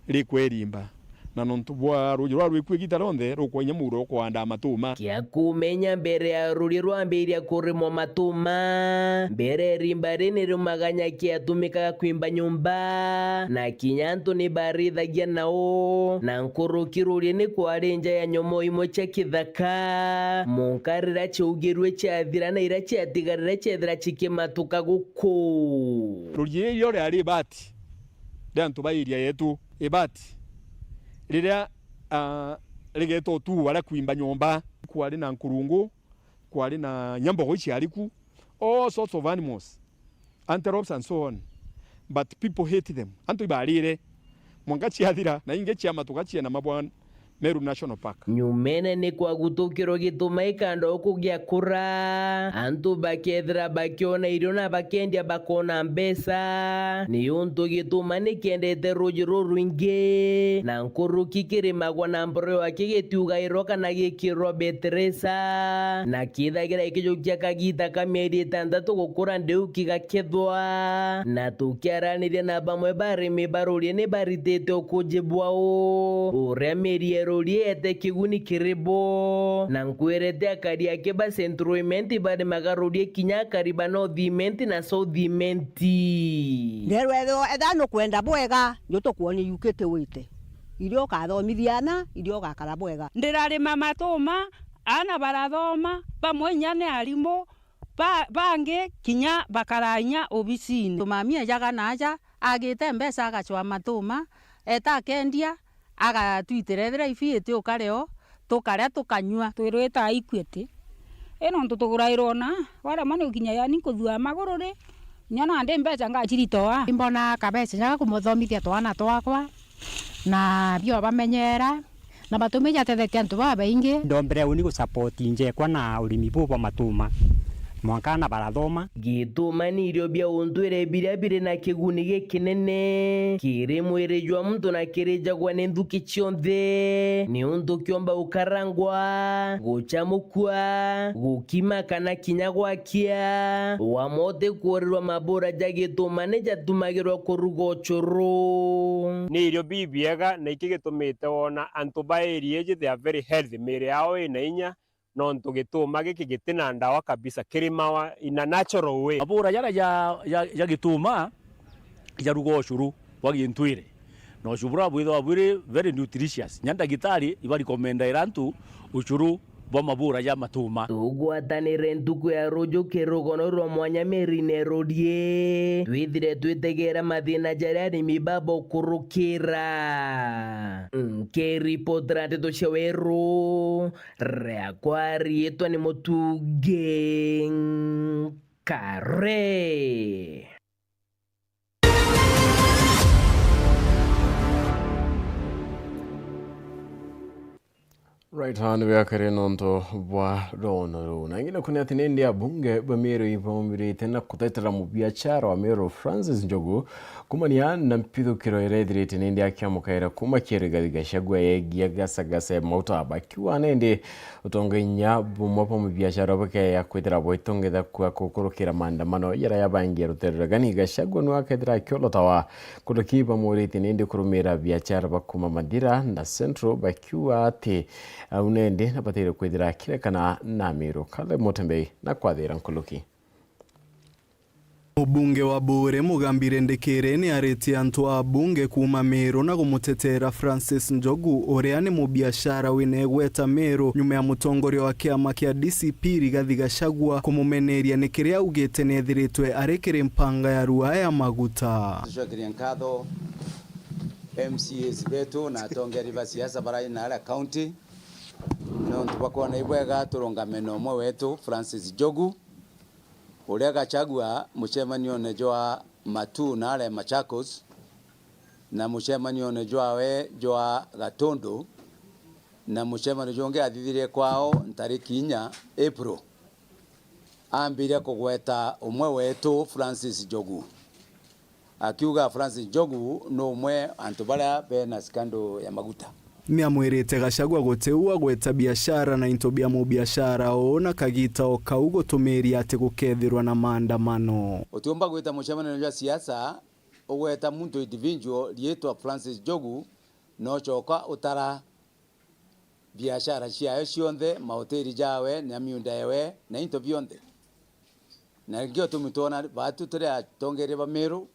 Rikwerimba, na nontu bwa ruuji rwa rwiku igita rionthe, rukwa inya muuro ukwandaa matuma. Kia kumenya mbere ya ruuji rwambiria kurimwa matuma, mbere irimba ri ni riumaga nyaki yatumikaga kwimba nyumba, na kinya antu ni barithagia nao, na nkuruki ruuji ni kwari nja ya nyomo imwe cia kithaka, munka riria ciaugirue ciathira na iria ciatigarire ciethira cikimatuka guku. Ruuji irio riari ibati ria antu ba area yetu. Ibati riria, ah, rigeetwa utuu aria kwimba nyomba, kwari na nkurungu, kwari na nyambogo iciari ku, all sorts of animals, antelopes and so on, but people hate them. Antu ibarire, mwanka ciathira, na ingi ciamatuka ciena mabwan Meru National Park. Nyumene ni kwagutukirwe gituma ikanda uku giakura, antu bakethira bakiona irio na bakendia bakona mbeca, niuntu gituma ni kiendete ruuji rurwingi, na nkuruki kirimagwa na mboreo aki gitiugairwa kana gikirwa beteresa, na kithagira ikijukia kagita ka mieri itantatu gukura ndiu kigakethwa, na tukiaraniria na bamwe barimi ba ruuji ni baritite ukuji bwao, uria mieri ya ruuji ete kiguni kiri bo. Na nkwirete akari aki ba Central Imenti barimaga ruuji kinya akari ba North Imenti na South Imenti. Nderwa ethirwa, ethirwa nukwenda bwega, nju tukwoni yukite wite. Irio ukathomithia ana, irio ugakara bwega. Ndirarima matuma, ana barathoma, bamwe inya ni arimu, ba-, bangi kinya bakara inya obisini. Tumami ejaga na aja, agite mbeca agacwa matuma, eta akendia, agatwitira ethira ifi itiuka rio, tukaria tukanyua. Twirwita equity, i nontu tugurairwo na, waremwa ni gukinya yani nkuthua maguru ri, inya nandi mbeca ngaciritoa. Imbona kabeca ja kumuthomithia twana twakwa, na bio bamenyera, na batumi jatethetie antu babaingi. Ndombere uni gusupport njekwa na urimi buu bwa matuma, mwanka ana barathoma. Gituma ni irio bia untwire biria biri na kiguni gikinene kiri mwiri jwa muntu na kiri jagwa ni nthuki cionthe, niuntu kiomba gukarangwa, gucamukua, gukima kana kinya gwakia. Wamwe utikuurirwa mabura ja gituma ni jatumagirwa kuruga ucuru. Ni irio bibiega na iki gitumite wona antu ba area iji they are very healthy, miiri yao ina inya, nontu gituma giki gitina ndawa kabisa, kirimawa in a natural way. Mabura jaria ja, ja, ja gituma jaruga ucuru bwa gintwire, Na ucuru bura bwithagwa bwiri very nutritious. Nya ndagitari ibarikomendaira antu ucuru bwa mabura ja matuma. Tugwatanire ntuku ya ruju kirugono rwa mwanya mirine rurie. Twithire twitegera mathina jaria arimi babokurukira. Nkiripotera ndeto cia weru, riakwa riitwa ni Mutungi Nkare. Right, haha nibwakare nontu bwa rono ruu. Na ingi naku ni ati nindi abunge ba Meru ibaumirite na kutetera mubiachara wa Meru Francis Njogu kumania na mpithukiro iria ithirite nindi akiamukaira kuma kiri Rigathi Gachagua yegie gasagasa ya mauta, bakiuga nindi utonga inya bumwe bwa mubiachara bukeya kwithira bwitongitha kwa kukurukira maandamano jaria yabangia rutere rwa Rigathi Gachagua niwe akethira akiolotawa. Kuruki bamuritie nindi kurumira biachara ba kuma Mathira na Central, bakiuga ati au nindi nabatire kwithira akirekana na Amiru. Caleb Mutembei na kwathira nkuruki. Mubunge wa Buuri Mugambi Rendekere ni aritie antu a bunge kuuma Meru na gumutetera Francis Njogu, uria ni mubiashara wina igweta Meru, nyuma ya mutongoria wa kiama kia D C P Rigathi Gachagua kumumeneria ni kiria augite ni ethiritwe ari kiri mpanga ya rua ya maguta. Tucokerie nkatho M C As betu na atongeri ba siasa barai na aria county, nontu bakwona ibwega turungame na umwe wetu Francis Njogu, uria Gachagua mucemanione jwa Matuu na aria Machakos, na mucemanione jwawe jwa Gatundu, na mucemanio jungi athithirie kwao ntariki inya April, ambiria kugweta umwe wetu Francis Njogu. Akiuga Francis Njogu ni umwe antu baria bena scandal ya maguta. Ni amwirite Gachagua guti u agweta biashara na into bia mubiashara uu na kagita o kau gutumiria ati gukethirwa na maandamano. Utiumba gwita mucemanio jwa siasa ugweta muntu individual riitwa Francis Njogu, na ucoka utara biashara ciayo cionthe, mahoteli jawe, na miunda yawe, na into bionthe. Na ningio tumi twona baatu turi atongeria ba Meru,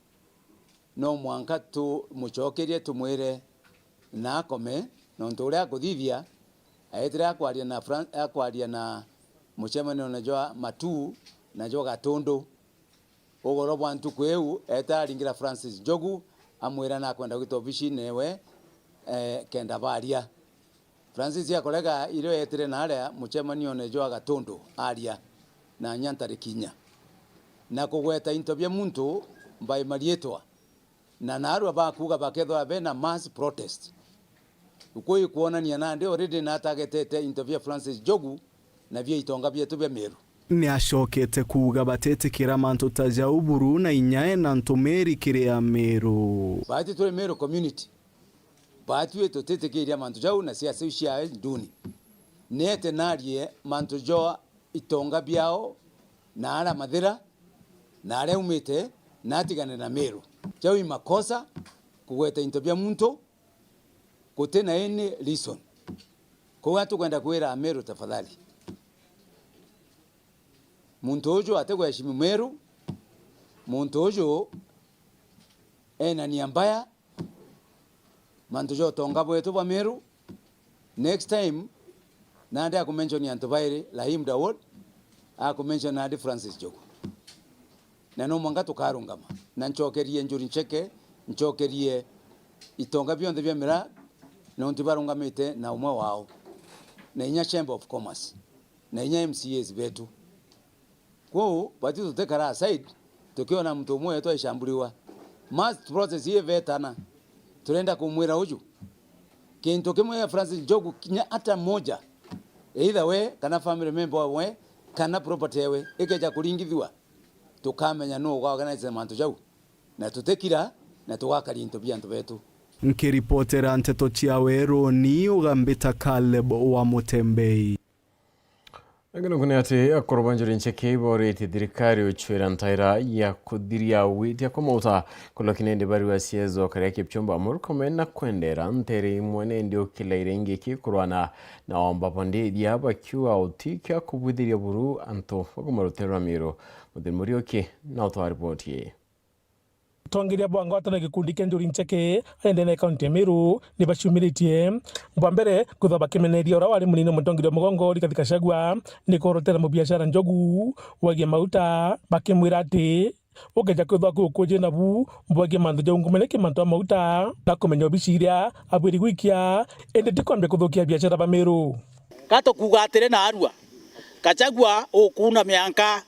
no mwanka tumucokerie, tumwire na akome, nontu uria akuthithia, aetire akwaria na Fran-, akwaria na mucemanio na jwa Matuu na jwa Gatundu. Ugoro bwa ntuku iu, eeta aringira Francis Njogu, amwira nakwenda gwita obicine ewe, eh, kenda baria. Francis akorega irio eetire na aria mucemanione jwa Gatundu aria na nya ntariki inya, na kugweta into bia muntu by mariitwa, na naarua bakuuga bakethirwa bena mass protest. Uku ikwonania nandi already natagetete into bia Francis Njogu na bia itonga bietu bia Meru. Ni acokete kuuga batitikira mantu ta jau buru na inya ena ntumiri kiri Ameru. Baati turi Meru community, baatwi tutitikiria mantu jau na siasa iu cia nduni. Niete narie mantu ja itonga biao na aria mathira na aria aumite na atigane na Meru. Jau i makosa kugweta into bia muntu guti na any reason. Koguo tukwenda kwira Ameru, tafadhali, muntu uju atigweshimu Meru, muntu uju ena nia mbaya, mantu ja utonga bwetu bwa Meru. Next time, nandi akumention antu bairi, Rahim Dawood, akumention nandi Francis Njogu. Na no mwanka tukarungama, na ncokerie Njuri Ncheke, ncokerie itonga bionthe bia miraa, nontu barungamite na umwe wao, na inya Chamber of Commerce, na inya M C As betu. Kwou, bati tutikara aside, tukiona muntu umwe wetu aicamburiwa. Mass protest ii vetana, turenda kumwira uju. Kintu kimwe ya Francis Njogu, kinya hata moja, either we, kana family member we, kana property ewe, ikeja kuringithua, tukamenya nuu uga organize mantu jau. Na tutikira, na tugakaria into bia antu betu. Nkiripotera nteto cia weruni, ugambita Caleb wa Mutembei. Ingi nuku ni ati akuru ba Njuri Ncheke ibauritie thirikari ucwira ntaira ya kuthiria witia kwa mauta kuloki nindi bari wa C S o karia Kipchumba Murkomen na kwendera ntere imwe nindi ukilaire ingi kikurwana na omba bondithia bakiuga utikia kubwithiria buru antu bakumarutirwa Miru. Muthiri Muriuki na utwaa ripoti ii. Atongeria bwa ngwataniro gikundi kia Njuri Ncheke aria ndene ya kaunti ya Meru ni baciumiritie bwa mbere kwithwa bakimeneria uria wari munini mutongeria wa mugongo Rigathi Gachagua ni kworotera mubiashara njogu wegie mauta, bakimwira ati ukeja kwithwa kwi ukuji nabu bwegie mantu jau ngumene ki mantu ja mauta na kumenya obici iria abwiri gwikia, indi ti kwambia kuthukia biashara ba Meru. Gatukuuga atiri naarua, Gachagua ukuuna mianka,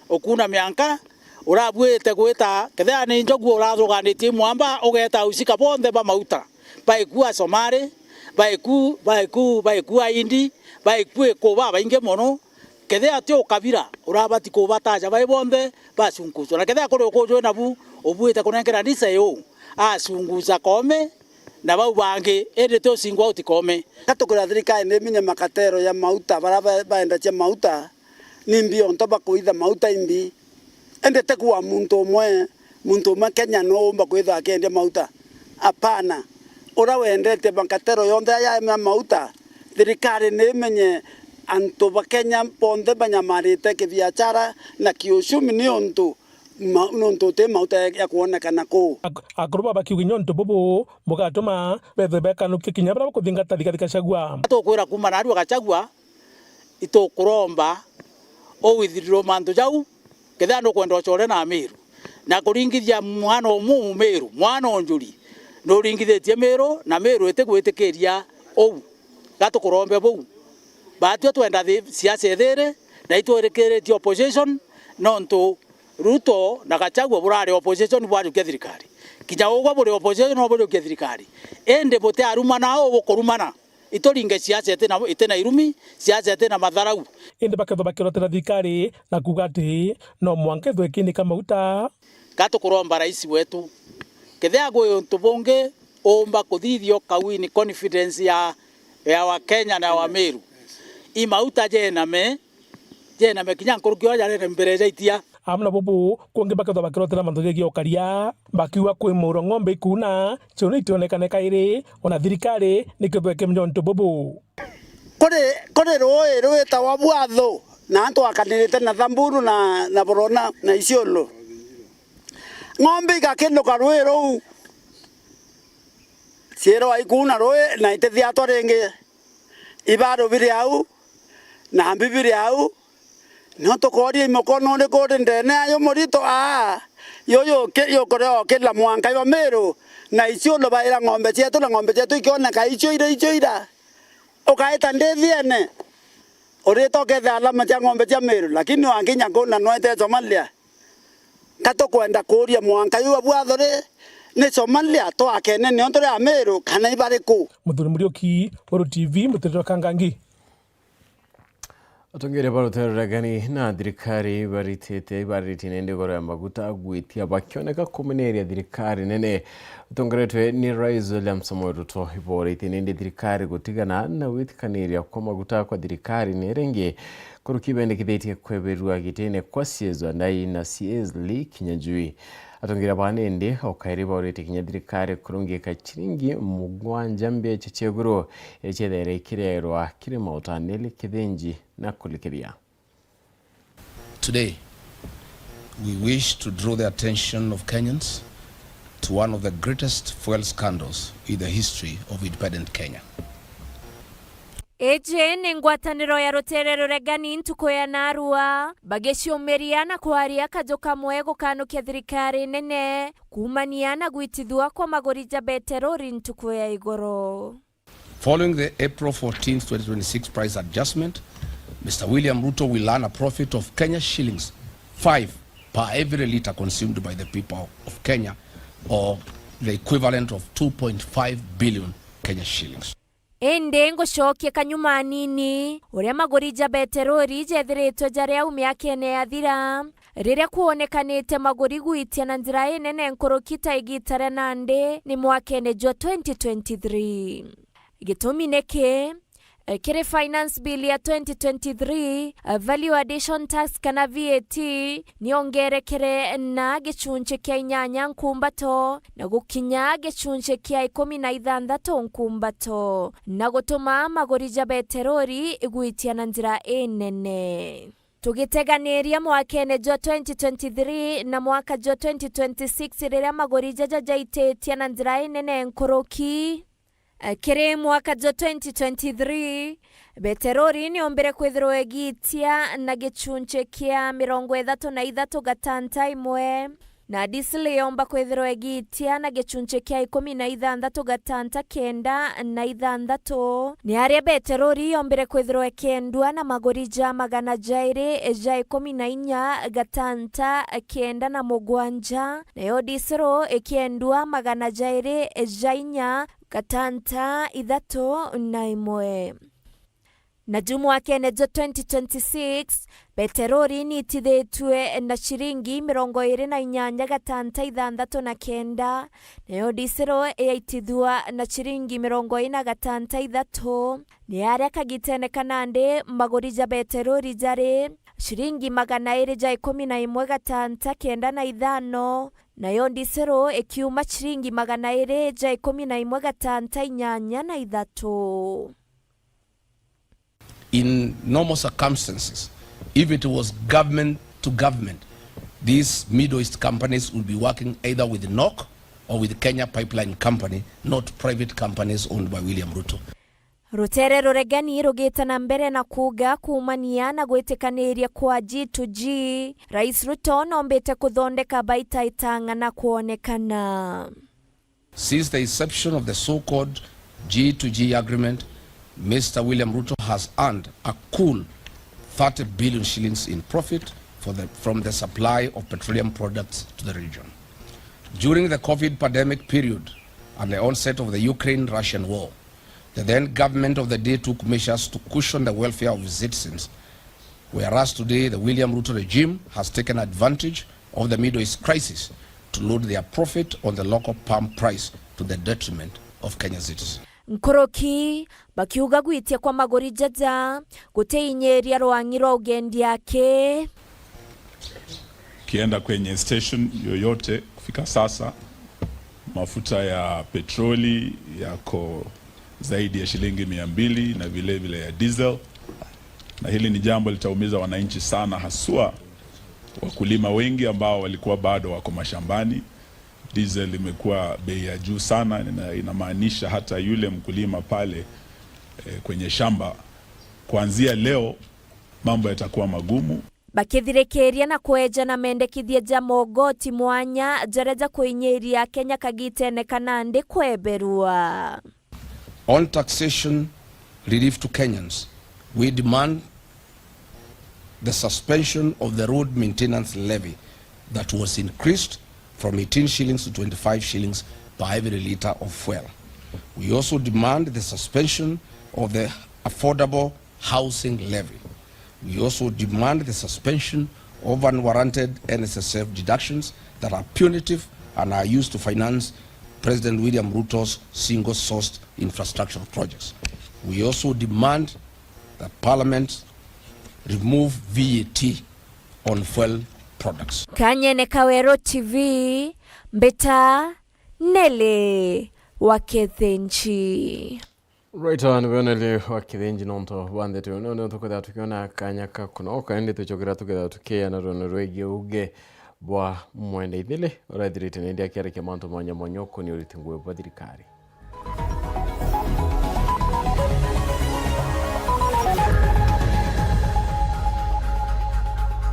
ukuuna mianka, urabuite gwita, kethira ni njogu urathuganitie imwamba, ugeeta usika bonthe ba mauta, baikua Somali, baiku, baiku, baikua Indi, baikua iku babaingi mono, kethira ti ukabira, urabati kubataja bai bonthe bacunguswa. Na kethira kuri ukuju nabu, ubuite kunenkera ndisa iu, acungusa Koome, na bau bangi, indi ti usingle out Koome. Ka tukwira thirikari ni imenye makatero ya mauta, baria ba-, baendagia mauta, ni mbi onto bakuitha mauta imbi. Indi ti kuuga muntu umwe, muntu umwe Kenya no umba kwithwa akiendia mauta. Apana. Uria wendetie makatero yonthe aya ya mauta, thirikari ni imenye antu ba Kenya bonthe banyamarite kibiashara na kiuchumi ni untu ma-, nontu uti mauta ya, ya kwonekana kuu. Ak-, akuru baba bakiuga kinya untu bubu bugatuma bethwe bekanukia kinya baria bakuthingata Rigathi Gachagua. Tukwira kuuma naarua Gachagua, itukuromba u withdraw mantu jau, kethira nukwenda ucore na Amiru. Na kuringithia mwana umu Mumiru, mwana o Njuri, nuringithitie Miru, na Miru itigwitikiria uu. Gatukurombe buu. Baatwi twenda thi-, siasa ithiri, na itwirikiritie opposition, nontu Ruto na Gachagua burari opposition bwajukia thirikari. Kinya ugwe buri opposition no bujukie thirikari. Indi butiarumana uu bukurumana. Ituringe siasa itina, itina irumi, siasa itina matharau. Indi bakethwa bakirotera thirikari na kuuga ati no mwanka ithwe ikinika mauta. Ka tukuromba rais wetu, kethira kwi untu bungi uumba kuthithia ukawini confidence ya, ya Wakenya na Wameru, i mauta jename, jename kinya nkuruki o jarere mbere jaitia. Amwe na bubu, kungi bakethwa bakirotera mantu jegie ukaria, bakiuga kwi muro ng'ombe ikuuna, cio ni itionekane kairi, ona thirikari nikethwa ikimenya untu bubu. Kuri, kuri ruui rwitawa Bwathu, na antu akanirite na Thamburu na, na Burona na Isiolo. Ng'ombe igakinduka ruui ruu, ciirwa ikuuna ruui na itithiatwa ringi. Ibaru biri au, na mbi biri au, no tukoria i mukono uriku uri ndene ayo murito? Aa, yuyu ki-, yukuria ukirira mwanka jwa Miru, na Isiolo baira ng'ombe cietu, na ng'ombe cietu ikioneka icio ira, icio ira. Ukaita ndithiene, urita ukethira alama cia ng'ombe cia Miru, lakini wakinya kuu na nwete Somalia. Ka tukwenda kuuria mwanka juu wa Bwathu ri, ni Somalia twakene nio turi Amiru kana ibariku? Muthuri Muriuki, Weru T V, mutiriro wa Kangangi. Atongeria ba ruteere ruria ruregani na thirikari baritite, ibariritie nindi igoro ya maguta gwitia, bakioneka kumeneria thirikari nene itongeretwe ni Rais William Samoei Ruto. Iborite nindi thirikari gutigana na gwitikaniria kwa maguta kwa thirikari ni iringi. Kuruki bendekithitie kweberua gitine kwa C S Wandai na C S Lee Kinyajui. Atongeria baa nindi o kairi baurite kinya thirikari kurungika ciringi mugwanja mbecha cia iguru, iria ciethaire ikiriairwa kiri mauta Nelly Kithinji na kulikithia. Today, we wish to draw the attention of Kenyans to one of the greatest fuel scandals in the history of independent Kenya. Iji ni ngwataniro ya ruteere ruregani ntuku ya narua, bagiciumiria na kwaria kaju kamwe gukanukia thirikari nene kuumania na gwitithua kwa maguri ja beterori ntuku ya igoro. Following the April fourteenth, twenty twenty-six price adjustment, Mister William Ruto will earn a profit of Kenya shillings five per every litre consumed by the people of Kenya, or the equivalent of two point five billion Kenya shillings. Indi ngucokie kanyuma anini, uria maguri ja beterori jethiritwe jari au miakene yathira, riria kwonekanite maguri gwitia na njira inene nkuruki ta igita ria nandi ni mwakene jwa twenty twenty-three. Gitumi niki? Kiri Finance Bill ya twenty twenty-three, Value Addition Tax kana V A T niongerekere na gicunci kia inyanya nkumbato na gukinya gicunci kia ikumi na ithanthatu nkumbato, na gutuma maguri ja beterori igwitia na njira inene. Tugiteganiria mwakene jwa twenty twenty-three na mwaka jwa twenty twenty-six, riria maguri jaja jaititie na njira inene nkuruki. Eh, kiri mwaka jwa twenty twenty-three, beterori niombire kwithirwa igiitia na gichunchi kia mirongo ithatu na ithatu gatanta imwe, na disili yomba kwithirwa igiitia na gichunchi kia ikumi na ithanthatu gatanta kenda na ithanthatu. Ni aria beterori yombire kwithirwa ikiendua na maguri ja magana jairi ja ikumi na inya gatanta kenda na mugwanja, nayo disili ikiendua magana jairi ja inya gatanta ithatu na imwe. Na ju mwakene jwa twenty twenty-six, beterori niitithitue na ciringi mirongo iri na inyanya gatanta ithanthatu na kenda, nayo disili yaitithua na ciringi mirongo ina gatanta ithatu. Ni aria kagitene ka nandi maguri ja beterori jari ciringi magana iri ja ikumi na imwe gatanta kenda na ithano, nayo disili ikiuma ciringi magana iri ja ikumi na imwe gatanta inyanya na ithatu. In normal circumstances, if it was government to government, these Middle East companies would be working either with NOC or with Kenya Pipeline Company, not private companies owned by William Ruto. Rutere ruregani rugite na mbere na kuuga kuumania na gwitikaniria kwa G to G, Rais Ruto nombite kuthondeka baita itang'ana kwonekana. Since the inception of the so-called G to G agreement, Mister William Ruto has earned a cool thirty billion shillings in profit for the, from the supply of petroleum products to the region. During the COVID pandemic period and the onset of the Ukraine-Russian war, the then government of the day took measures to cushion the welfare of its citizens, whereas today the William Ruto regime has taken advantage of the Middle East crisis to load their profit on the local pump price to the detriment of Kenya citizens. Nkuruki bakiuga gwitia kwa maguri jaja gutiinyiria rwang'i rwa ugendi aki. Ukienda kwenye station yoyote kufika sasa, mafuta ya petroli yako zaidi ya shilingi mia mbili na vile vile ya diesel. Na hili ni jambo litaumiza wananchi sana, haswa wakulima wengi ambao walikuwa bado wako mashambani. Diesel imekuwa bei ya juu sana, ina-, inamaanisha hata yule mkulima pale, eh, kwenye shamba, kuanzia leo mambo yatakuwa magumu. Bakithirikiria na kweja na mendekithia ja mogoti mwanya jaria jakuinyiria Akenya kagitene ka nandi kweberua. On taxation relief to Kenyans, we demand the suspension of the road maintenance levy that was increased from eighteen shillings to twenty-five shillings per every litre of fuel. We also demand the suspension of the affordable housing levy. We also demand the suspension of unwarranted N S S F deductions that are punitive and are used to finance President William Ruto's single-sourced infrastructure projects. We also demand that Parliament remove V A T on fuel products. Kanyene Kaweru T V, mbita Nelly wa Kithinji. Right on, we Nelly wa Kithinji nontu bwa ndeto ino, nio tukwithirwa tukiona kanya ka kunoka, indi tucokera tukethirwa tukiana rwene rwigii uuge bwa Mwenda Ithili, uria ethirite nindi akiarikia mantu mwanya mwanya ukoni uriti ngugi bwa thirikari.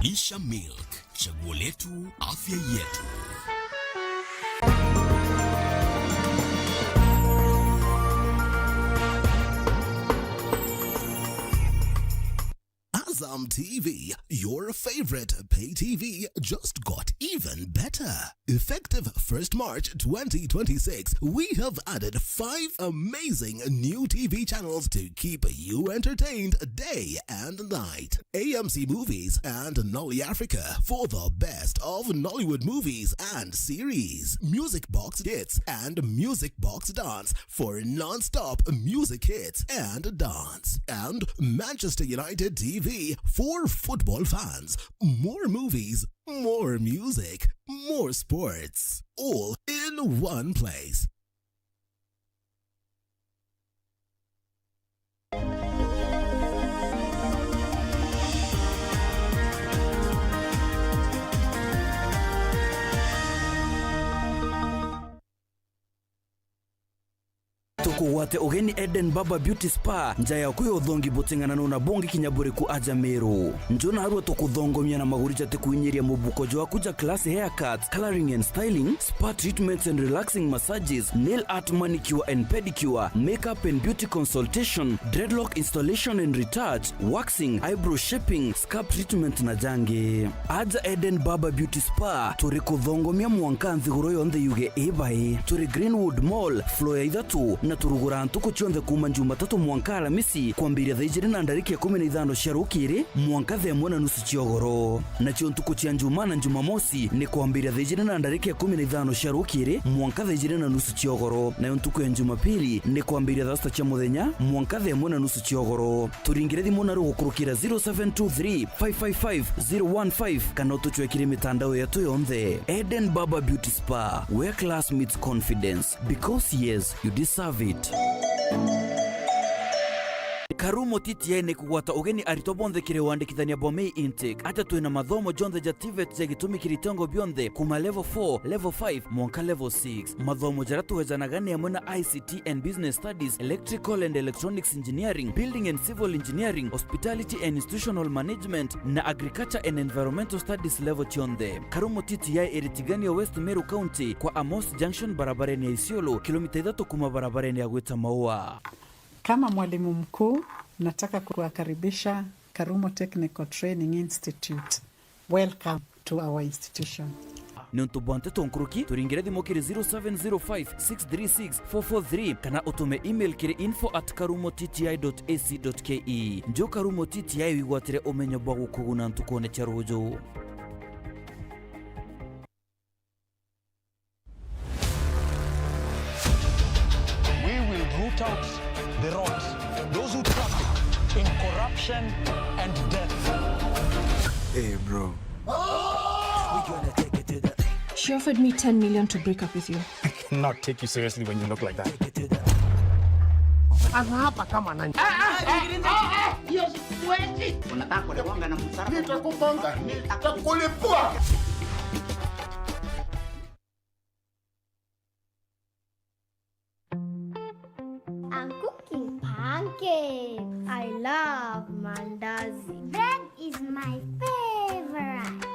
Lisha Milk, chaguo letu, afya yetu. Azam T V, your favorite pay T V, just got even better. Effective first March twenty twenty-six, we have added five amazing new T V channels to keep you entertained day and night. A M C Movies and Nolly Africa for the best of Nollywood movies and series. Music Box Hits and Music Box Dance for non-stop music hits and dance. And Manchester United T V for football fans. More movies, more music, more sports, all in one place. Ugwate ugeni Eden Barber Beauty Spa, nja yaku ya uthongi buting'anano na bungi kinya buriku aja Meru. Njo narua tukuthongomia na maguri jatikuinyiria mubuko jwaku ja class haircut, coloring and styling, spa treatments and relaxing massages, nail art, manicure and pedicure, makeup and beauty consultation, dreadlock installation and retouch, waxing, eyebrow shaping, scalp treatment na jangi. Aja Eden Barber Beauty Spa, turi kuthongomia mwanka nthiguru yonthe yuge i bai. Turi Greenwood Mall, floor ya ithatu, na turuguraa ntuku cionthe kuuma Jumatatu mwanka Alamisi, kwambiria thaa ijiri na ndarika ikumi na ithano cia rukiri mwanka thaa imwe na nusu cia ugoro. Nacio ntuku cia Njumaa na Jumamosi ni kwambiria thaa ijiri na ndarika ikumi na ithano cia rukiri mwanka thaa ijiri na nusu cia ugoro, nayo ntuku ya Jumapili ni kwambiria thaa sita cia muthenya mwanka thaa imwe na nusu cia ugoro. Turingire thimu na rugukurukira zero seven two three, five five five, zero one five kana utucwekire mitandao yetu yonthe. Eden Barber Beauty Spa, where class meets confidence. Because yes, you deserve it. Karumo T T I ni kugwata ugeni aritwa bonthe kiri wandikithania bwa May Intake. Atia twina mathomo jonthe ja TVET ja gitumi kiri itengo bionthe, kuma level four, level five, mwanka level six. Mathomo jaria tuwejanaga ni amwe na I C T and Business Studies, Electrical and Electronics Engineering, Building and Civil Engineering, Hospitality and Institutional Management, na Agriculture and Environmental Studies level cionthe. Karumo T T I iri Tigania, West Meru County, kwa Amos Junction, barabarene ya Isiolo, kilomita ithatu kuma barabarene ya gwita Maua. Kama mwalimu mkuu, nataka kuwakaribisha Karumo Technical Training Institute. Welcome to our institution. Niuntu bwa nteto nkuruki, turingire thimu kiri zero seven zero five, six three six, four four three kana utume email kiri info at karumo T T I dot A C dot K E. Njo Karumo T T I wigwatire umenyo bwa gukuguna ntukune cia ruju. We will root out the rot, those who traffic in corruption and death. Hey, bro. She offered me ten million to break up with you. I cannot take you seriously when you look like that. Anaapa kama nani? Unataka kunigonga na msara? Nitakugonga, nitakulipua. I'm cooking pancakes. I love mandazi. Bread is my favorite.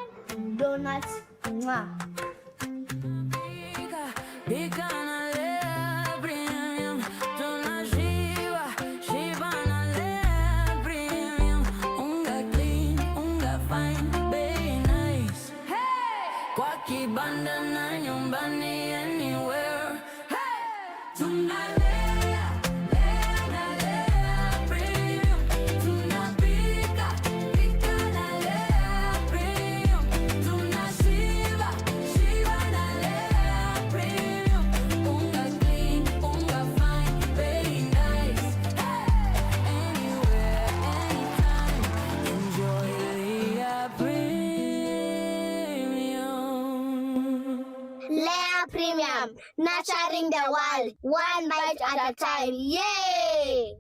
Donuts. Mwah. Pika, pika na Lea Premium. Tunashiba, shiba na Lea Premium. Unga clean, unga fine, bei nice. Hey! Kwa kibanda na nyumbani, anywhere. Hey! Tunalea, lea na Lea Premium. Tunapika, pika na Lea Premium. Tunashiba, shiba na Lea Premium. Unga clean, unga fine, bei nice. Hey! Anywhere, anytime. Enjoy Lea Premium. Lea Premium, nurturing the world, one bite at a time. Yay!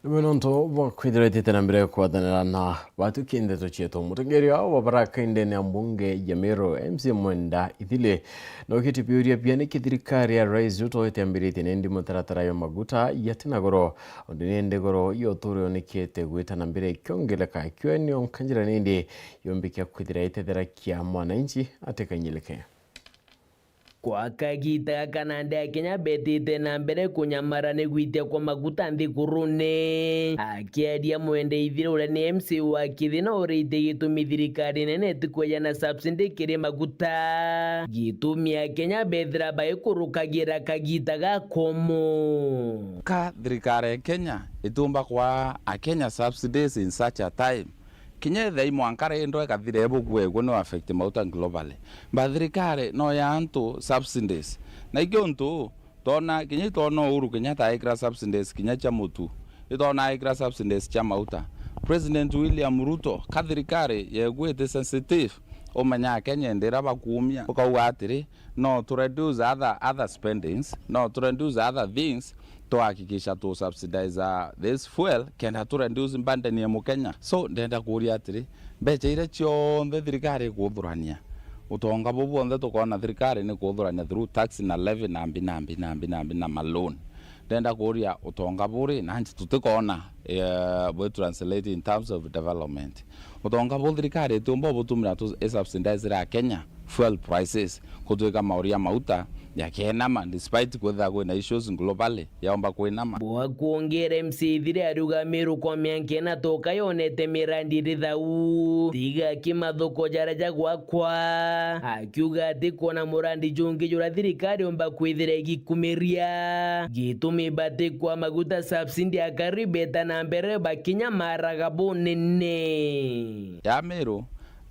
Nimwe nontu bwa kwithirwa itite na mbere kwathanira na batuki ndeto cietu. Mutongeria wa baraka indene ya mbunge ya Meru, M C A Mwenda Ithili, no gitibiuria bia niki thirikari ya Rais Ruto itiambiritie nindi mutaratara ya maguta yati na goro, undi nindi goro ya uturo yonikite gwita na mbere ikiongereka, ikio nio nkanjira nindi yombikia kwithira itethera kia mwananchi atikanyilike. Kwa kagiita gaka nandi Akenya betite na mbere kunyamara ni gwitia kwa maguta nthigurune. Akiaria Mwenda Ithili uria ni M C A wa Kithina uritie gitumi thirikari nene itikweja na subsidy kiri maguta. Gitumi Akenya bethira baikurukagira kagiita ga komo. Ka thirikari ya Kenya itiumba kwa Akenya subsidies in such a time. Kinya ethira i mwanka ri ndwa ikathira ibukua iguo no affect mauta globally. But thirikari no ya antu subsidies. Na ikio ntu twona, kinya itwona Uhuru Kenyatta aikira subsidies kinya cia mutu. Itwona aikira subsidies cia mauta. President William Ruto, ka thirikari yeguo iti sensitive, umenya Akenya ndira bakuumia. Ukauga atiri, no to reduce other, other spendings, no to reduce other things, tuhakikisha tu subsidize this fuel, kenda tu reduce burden ya Mukenya. So, ndenda kuuria atiri, mbeca iria cionthe thirikari ikuthurania, utonga buu bwonthe tukoona thirikari ni kuthurania through tax na levy na mbi, na mbi, na mbi, na mbi, na ma loan. Ndenda kuuria, utonga buri, na nji tutikoona, eh, bwi translate in terms of development. Utonga buu thirikari itiumba butumira tu, i subsidize ra Kenya fuel prices, gutwika mauria mauta yakienama, despite kwithira kwina issues globally, yaumba kwinama. Bwa kwongera, M C A Ithire ariuga Meru kwa mianka ina toka yonete mirandi iri thau, tiga ki mathuko jaria jagwakwa, akiuga ati kwona murandi jungi juria thirikari yomba kwithira igikumiria. Gitumi batikwa maguta subsidy akari beta na mbere bakinyamaraga bunene. Ya Meru,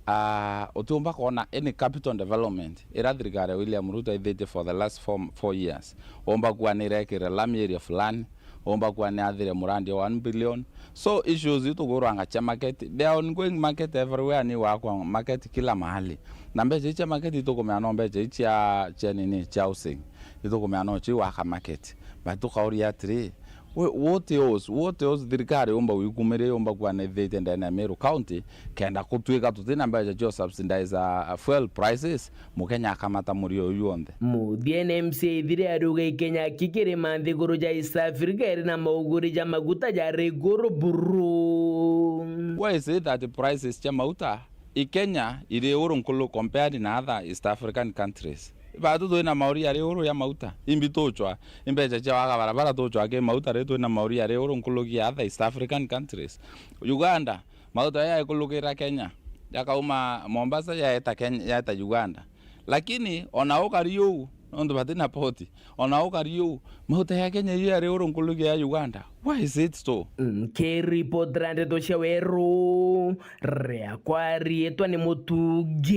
ah, utiumba kwona any capital development ira thirikari ya William Ruto ithitie for the last four, four years. Womba kuwa ni irekire lami area fulani, womba kuwa ni athire murandi wa one billion. So issues iu tugurwanga cia market, they are ongoing market everywhere, ni wakwa market kila mahali. Na mbeca iu cia market itukumea no mbeca iu cia, cia nini, cia housing. Itukumea no cio waka market. But tukauria atiri, we, what else? What else thirikari yomba gwikumiria, yomba kuwa ni ithitie ndene ya Meru County, kenda gutwika tutina mbeca cia subsidize, uh, fuel prices, Mukenya akamata murio uyu wonthe. Muthiene, M C A Ithire ariuga Kenya kikirima nthiguru ja East Africa iri na mauguri ja maguta jari iguru buru. Why is it that prices cia mauta i Kenya iri iguru nkulu compared na other East African countries? Batu twina mauri ari iguru ya mauta. Imbi tuchwa, imbeca cia waka barabara tuchwa ki mauta, ri twina mauri ari iguru nkulu ki other East African countries. Uganda, mauta ya ikulukira Kenya, yakauma Mombasa yaeta Kenya, yaeta Uganda. Lakini ona ukari uu, nontu batina poti, ona ukari uu, mauta ya Kenya iyo yari uru nkuluki ya Uganda. Why is it so? Nkiripotera ndeto cia weru, riakwa riitwa ni Mutungi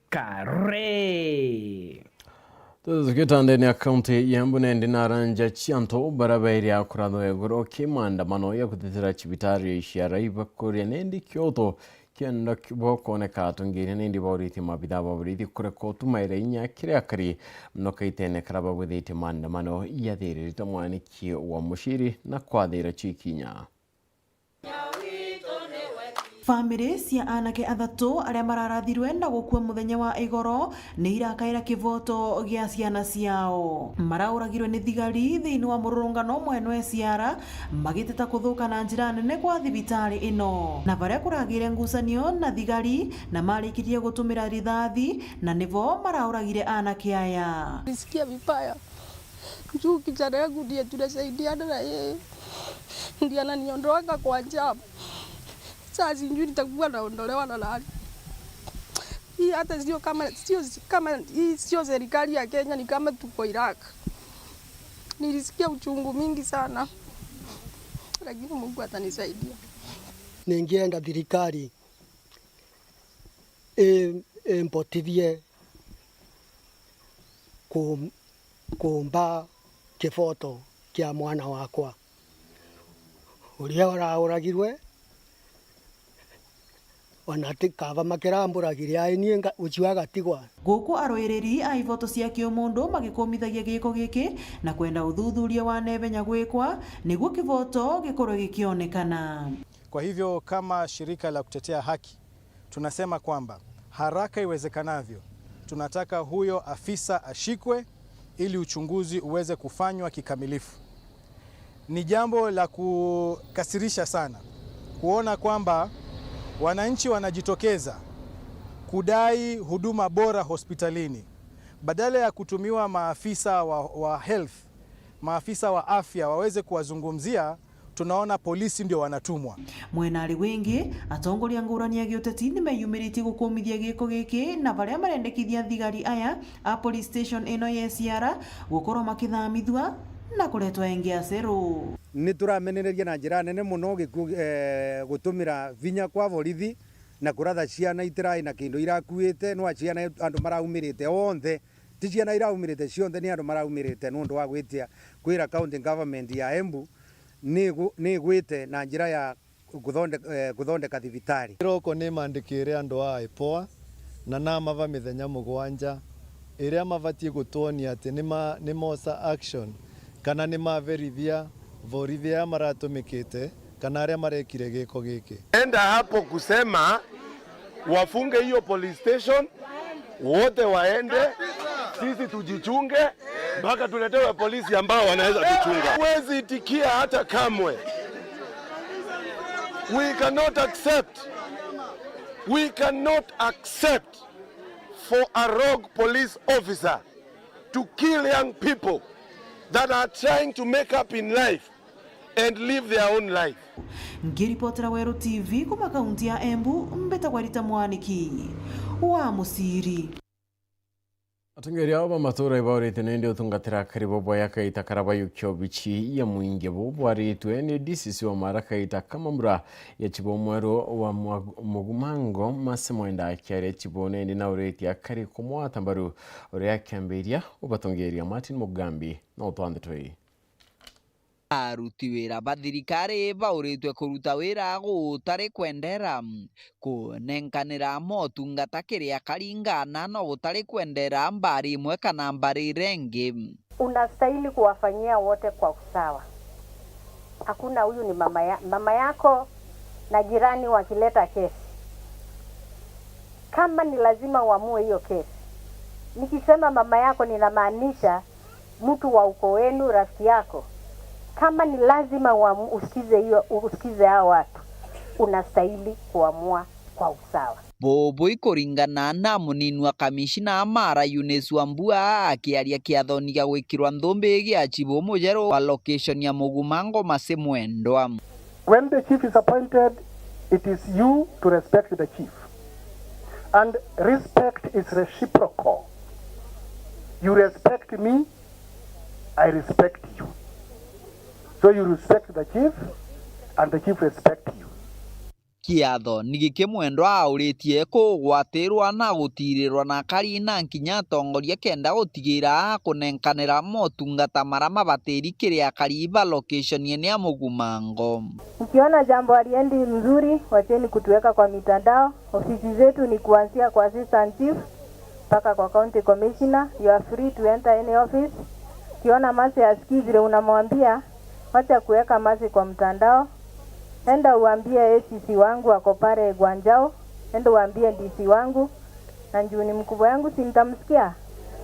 Kare. Tuthukite ndene ya kaunti ya Embu, nendi na aranja cia antu baria bairia kurathwa iguru ki maandamano ya kutetera cibitari cia Raiba kuria nendi kioto kienda bo kwoneka atongeria nendi bauritie mabithaa ba borithi kureka utumaira inya kiri akari mono kaitene karia babwithitie maandamano yathiririte mwaniki wa muciri na kwathira cikinya. Family cia anake athatu aria mararathirwe na gukua muthenya wa igoro ni irakaira kivoto gia ciana ciao. Marauragirwe ni thigari thiini wa mururungano mwena wa Siara, magiteta kuthuka na njira nene kwa thibitari ino, na baria kuragire ngucanio na thigari na marikirie gutumira rithathi, na nibo marauragire anake aya. Nilisikia vibaya. Juu kijana yangu ndiye tunasaidiana na yeye. Ndiye ananiondoanga kwa njaa. Sasa sijui nitakuwa naondolewa na nani. Hii hata sio kama, sio kama, hii sio serikali ya Kenya, ni kama tuko Iraq. Nilisikia uchungu mingi sana. Lakini Mungu atanisaidia. Ningienda thirikari i-, impotithie ku-, kumba kiboto kia mwana wakwa uria urauragirwe, ona ti kaba makiramburagiria, ai nie nga-, ucio agatigwa. Guku arwiriri a iboto cia kiumundu magikumithagia giiko giki na kwenda uthuthuria wa nebenya gwikwa niguo kiboto gikorwe gikionekana. Kwa hivyo, kama shirika la kutetea haki, tunasema kwamba haraka iwezekanavyo tunataka huyo afisa ashikwe ili uchunguzi uweze kufanywa kikamilifu. Ni jambo la kukasirisha sana kuona kwamba wananchi wanajitokeza kudai huduma bora hospitalini, badala ya kutumiwa maafisa wa, wa health, maafisa wa afya waweze kuwazungumzia, tunaona polisi ndio wanatumwa. Mwena ari wingi, atongoria ngurani ya giuteti ni meyumiritie gukumithia giiko giki, na baria marendekithia thigari aya a police station ino ya Siara gukorwo makithamithua na kuretwa ingi Aseru. Ni turamenereria na njira nene mono gikuo, eh, gutumira vinya kwa borithi na kuratha ciana itirai na kindu irakuite, nwa ciana andu maraumirite onthe. Ti ciana iraumirite cionthe, ni andu maraumirite nundu wa gwitia kwira county government ya Embu ni igu-, ni igwite na njira ya kuthonde-, eh, kuthondeka thibitari. Kiroko ni mandikire andu aa ipoa na namava mithenya mugwanja iria mabatie gutwonia ati ni ma-, ni mosa action Kana ni maverithia borithia aria maratumikite kana aria marekire giko giki. Enda hapo kusema wafunge hiyo police station, wote waende, sisi tujichunge mpaka tuletewe polisi ambao wanaweza tuchunga. Huwezi itikia hata kamwe. We cannot accept, we cannot accept for a rogue police officer to kill young people that are trying to make up in life and live their own life. Nkiripotera Weru T V kuma kaunti ya Embu, mbitagwa Rita Mwaniki wa Muciri. Atongeria aba matura ibaurite nindi utungatira akari bo bwaya kaita kara bayukia obichi ya mwingi bo bwaritwe ni D C C wa Mara kaita ka mambura ya chibo mweru wa Mwa-, Mugumango Mase Mwenda akiaria chibo nindi nauritie akari kumwata mbaru uria akiambiria ubatongeria Martin Mugambi na utwanditwe ii. Aruti wira ba thirikari bauritwe kuruta wira gutari kwendera, kunenkanira motungata kiri akari ngana no gutari kwendera mbari imwe kana mbari iria ingi. Unastahili kuwafanyia wote kwa usawa. Hakuna huyu ni mama ya, mama yako na jirani wakileta kesi. Kama ni lazima uamue hiyo kesi, nikisema mama yako ninamaanisha mtu wa ukoo wenu, rafiki yako, kama ni lazima uamu-, usikize hiyo, usikize hao watu, unastahili kuamua kwa usawa. Bubu ikuringana na munini wa kamishina Mara Eunice Wambua akiaria kiathoni gia gwikirwa nthumbi gia chibu mujeru wa location ya Mugumango Mase Mwendwa. When the chief is appointed, it is you to respect the chief. And respect is reciprocal. You respect me, I respect you. So you respect the chief, and the chief respect you. Kiatho ni giki Mwendwa auritie kugwatirwa na gutirirwa na akari na nkinya atongoria kenda gutigira kunenkanira motungata mara mabatiri kiri akari ba location ya Mugumango. Ukiona jambo haliendi mzuri, wacheni kutuweka kwa mitandao. Ofisi zetu ni kuanzia kwa assistant chief mpaka kwa county commissioner. You are free to enter any office. Ukiona mase asikii vile unamwambia, wacha kuweka mase kwa mtandao. Enda uambie A C C wangu ako pale Gwanjao, enda uambie D C wangu, na juu ni mkubwa yangu, si nitamsikia?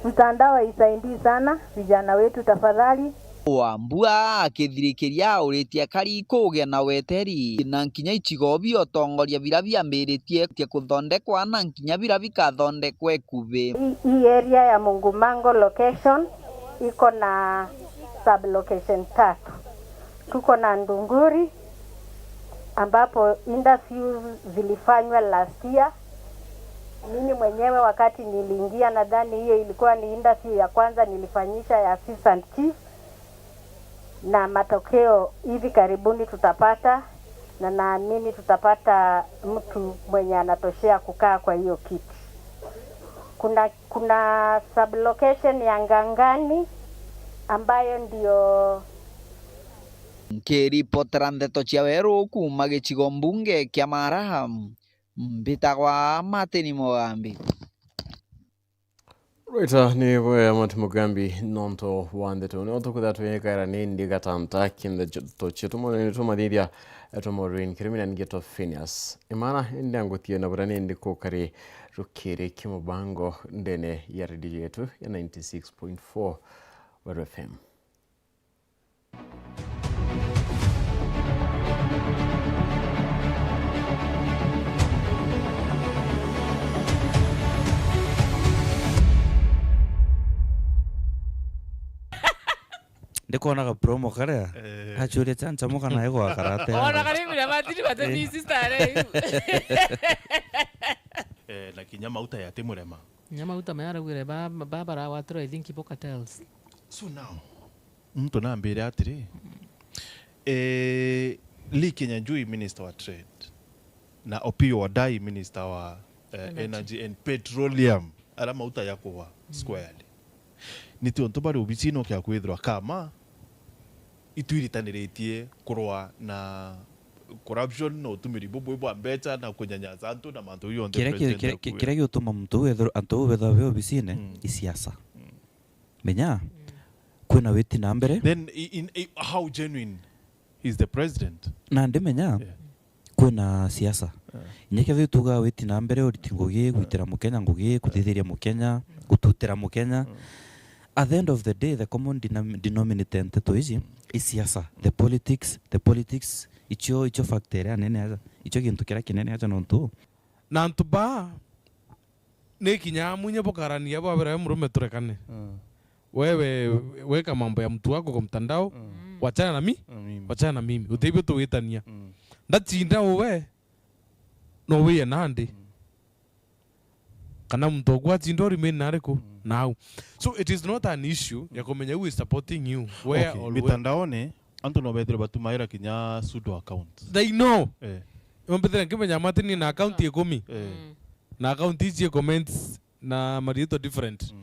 Mtandao haisaidii sana vijana wetu, tafadhali. Wambua akithirikiria auritie akari kugia na weteri na nkinya icigo bia utongoria bira biambiritie kuthondekwa na nkinya bira bikathondekwa ikubi. Hii, hii area ya Mungumango location iko na sub location tatu. Tuko na Ndunguri, ambapo interviews zilifanywa last year. Mimi mwenyewe wakati niliingia, nadhani hiyo ilikuwa ni interview ya kwanza nilifanyisha ya assistant chief, na matokeo hivi karibuni tutapata, na naamini tutapata mtu mwenye anatoshea kukaa kwa hiyo kiti. Kuna, kuna sub location ya Ngangani ambayo ndio Nkiripotera ndeto cia weru kuuma gicigo mbunge kia Mara, mbitagwa Martin Mugambi. Rwita ni bwega Martin Mugambi nontu wa ndeto. Nio tukwithira twikaira ni ndi gatanta kindeto cietu mwana ni tumathithia twa Maureen Kirimi na ningitwa Phineas Imana. Ndi angutie na bura ni ndi kukari rukiri kimubango ndene ya redio yetu ya ninety six point four Weru F M. Ndikona ga promo karia. Eh. Achuria chanchamuka nayo gwakara atia? Ona karibu na matiri matiri sister are. Eh, na kinya mauta yati murema. Kinya mauta maya arauire ba, ba, baragwatirwo, I think, ibo cartels. So now, muntu nambire atiri, eh, Lee Kinyanjui, minister wa trade, na Opiyo Wandayi, minister wa, eh, energy. Energy and petroleum, aria mauta jakugwa, mm, squarely. Ni tiontu bari obicine ukia kwithirwa kama itwiritaniritie kurwa na corruption na utumiri bubui bwa mbeca na kunyanyasa antu na mantu jonthe. Kiria ki-, president kiria ki-, akuuga. Kiria giutuma muntu uu ethirwa, antu uu bethirwa be obicine, mm, i siasa. Mm. Menya? Mm. Kwina witi na mbere. Then i- in, i- how genuine is the president? Na ndimenya Yeah. kwina siasa. Yeah. Inya kethira tuga witi na mbere, uriti ngugi, gwitira mukenya ngugi, kuthithiria mukenya, gututira mukenya. At the end of the day, the common denom- denominator nteto ici i siasa, the politics, the politics, icio icio factor iria nene aja, icio gintu kiria kinene aja nontu. Na antu ba ni kinya munye bukarania bwabira we murume turekane. Mm. Wewe weka mambo ya mtu wako kwa mtandao, Mm. wachana na mi, Mm, mimi. wachana na mimi. Utebio tuwitania. Mm. Ndatinda uwe no wiye nandi. Kana mtu oku atinda remain na ariku nau. So it is not an issue ya kumenya who is supporting you where Okay, or where. Mitandaone antu no bethire batumaira kinya pseudo account. They know. Eh. Mbethira nkimenya mati ni na account ikumi. Eh. Na account ici comments na mariitwa different.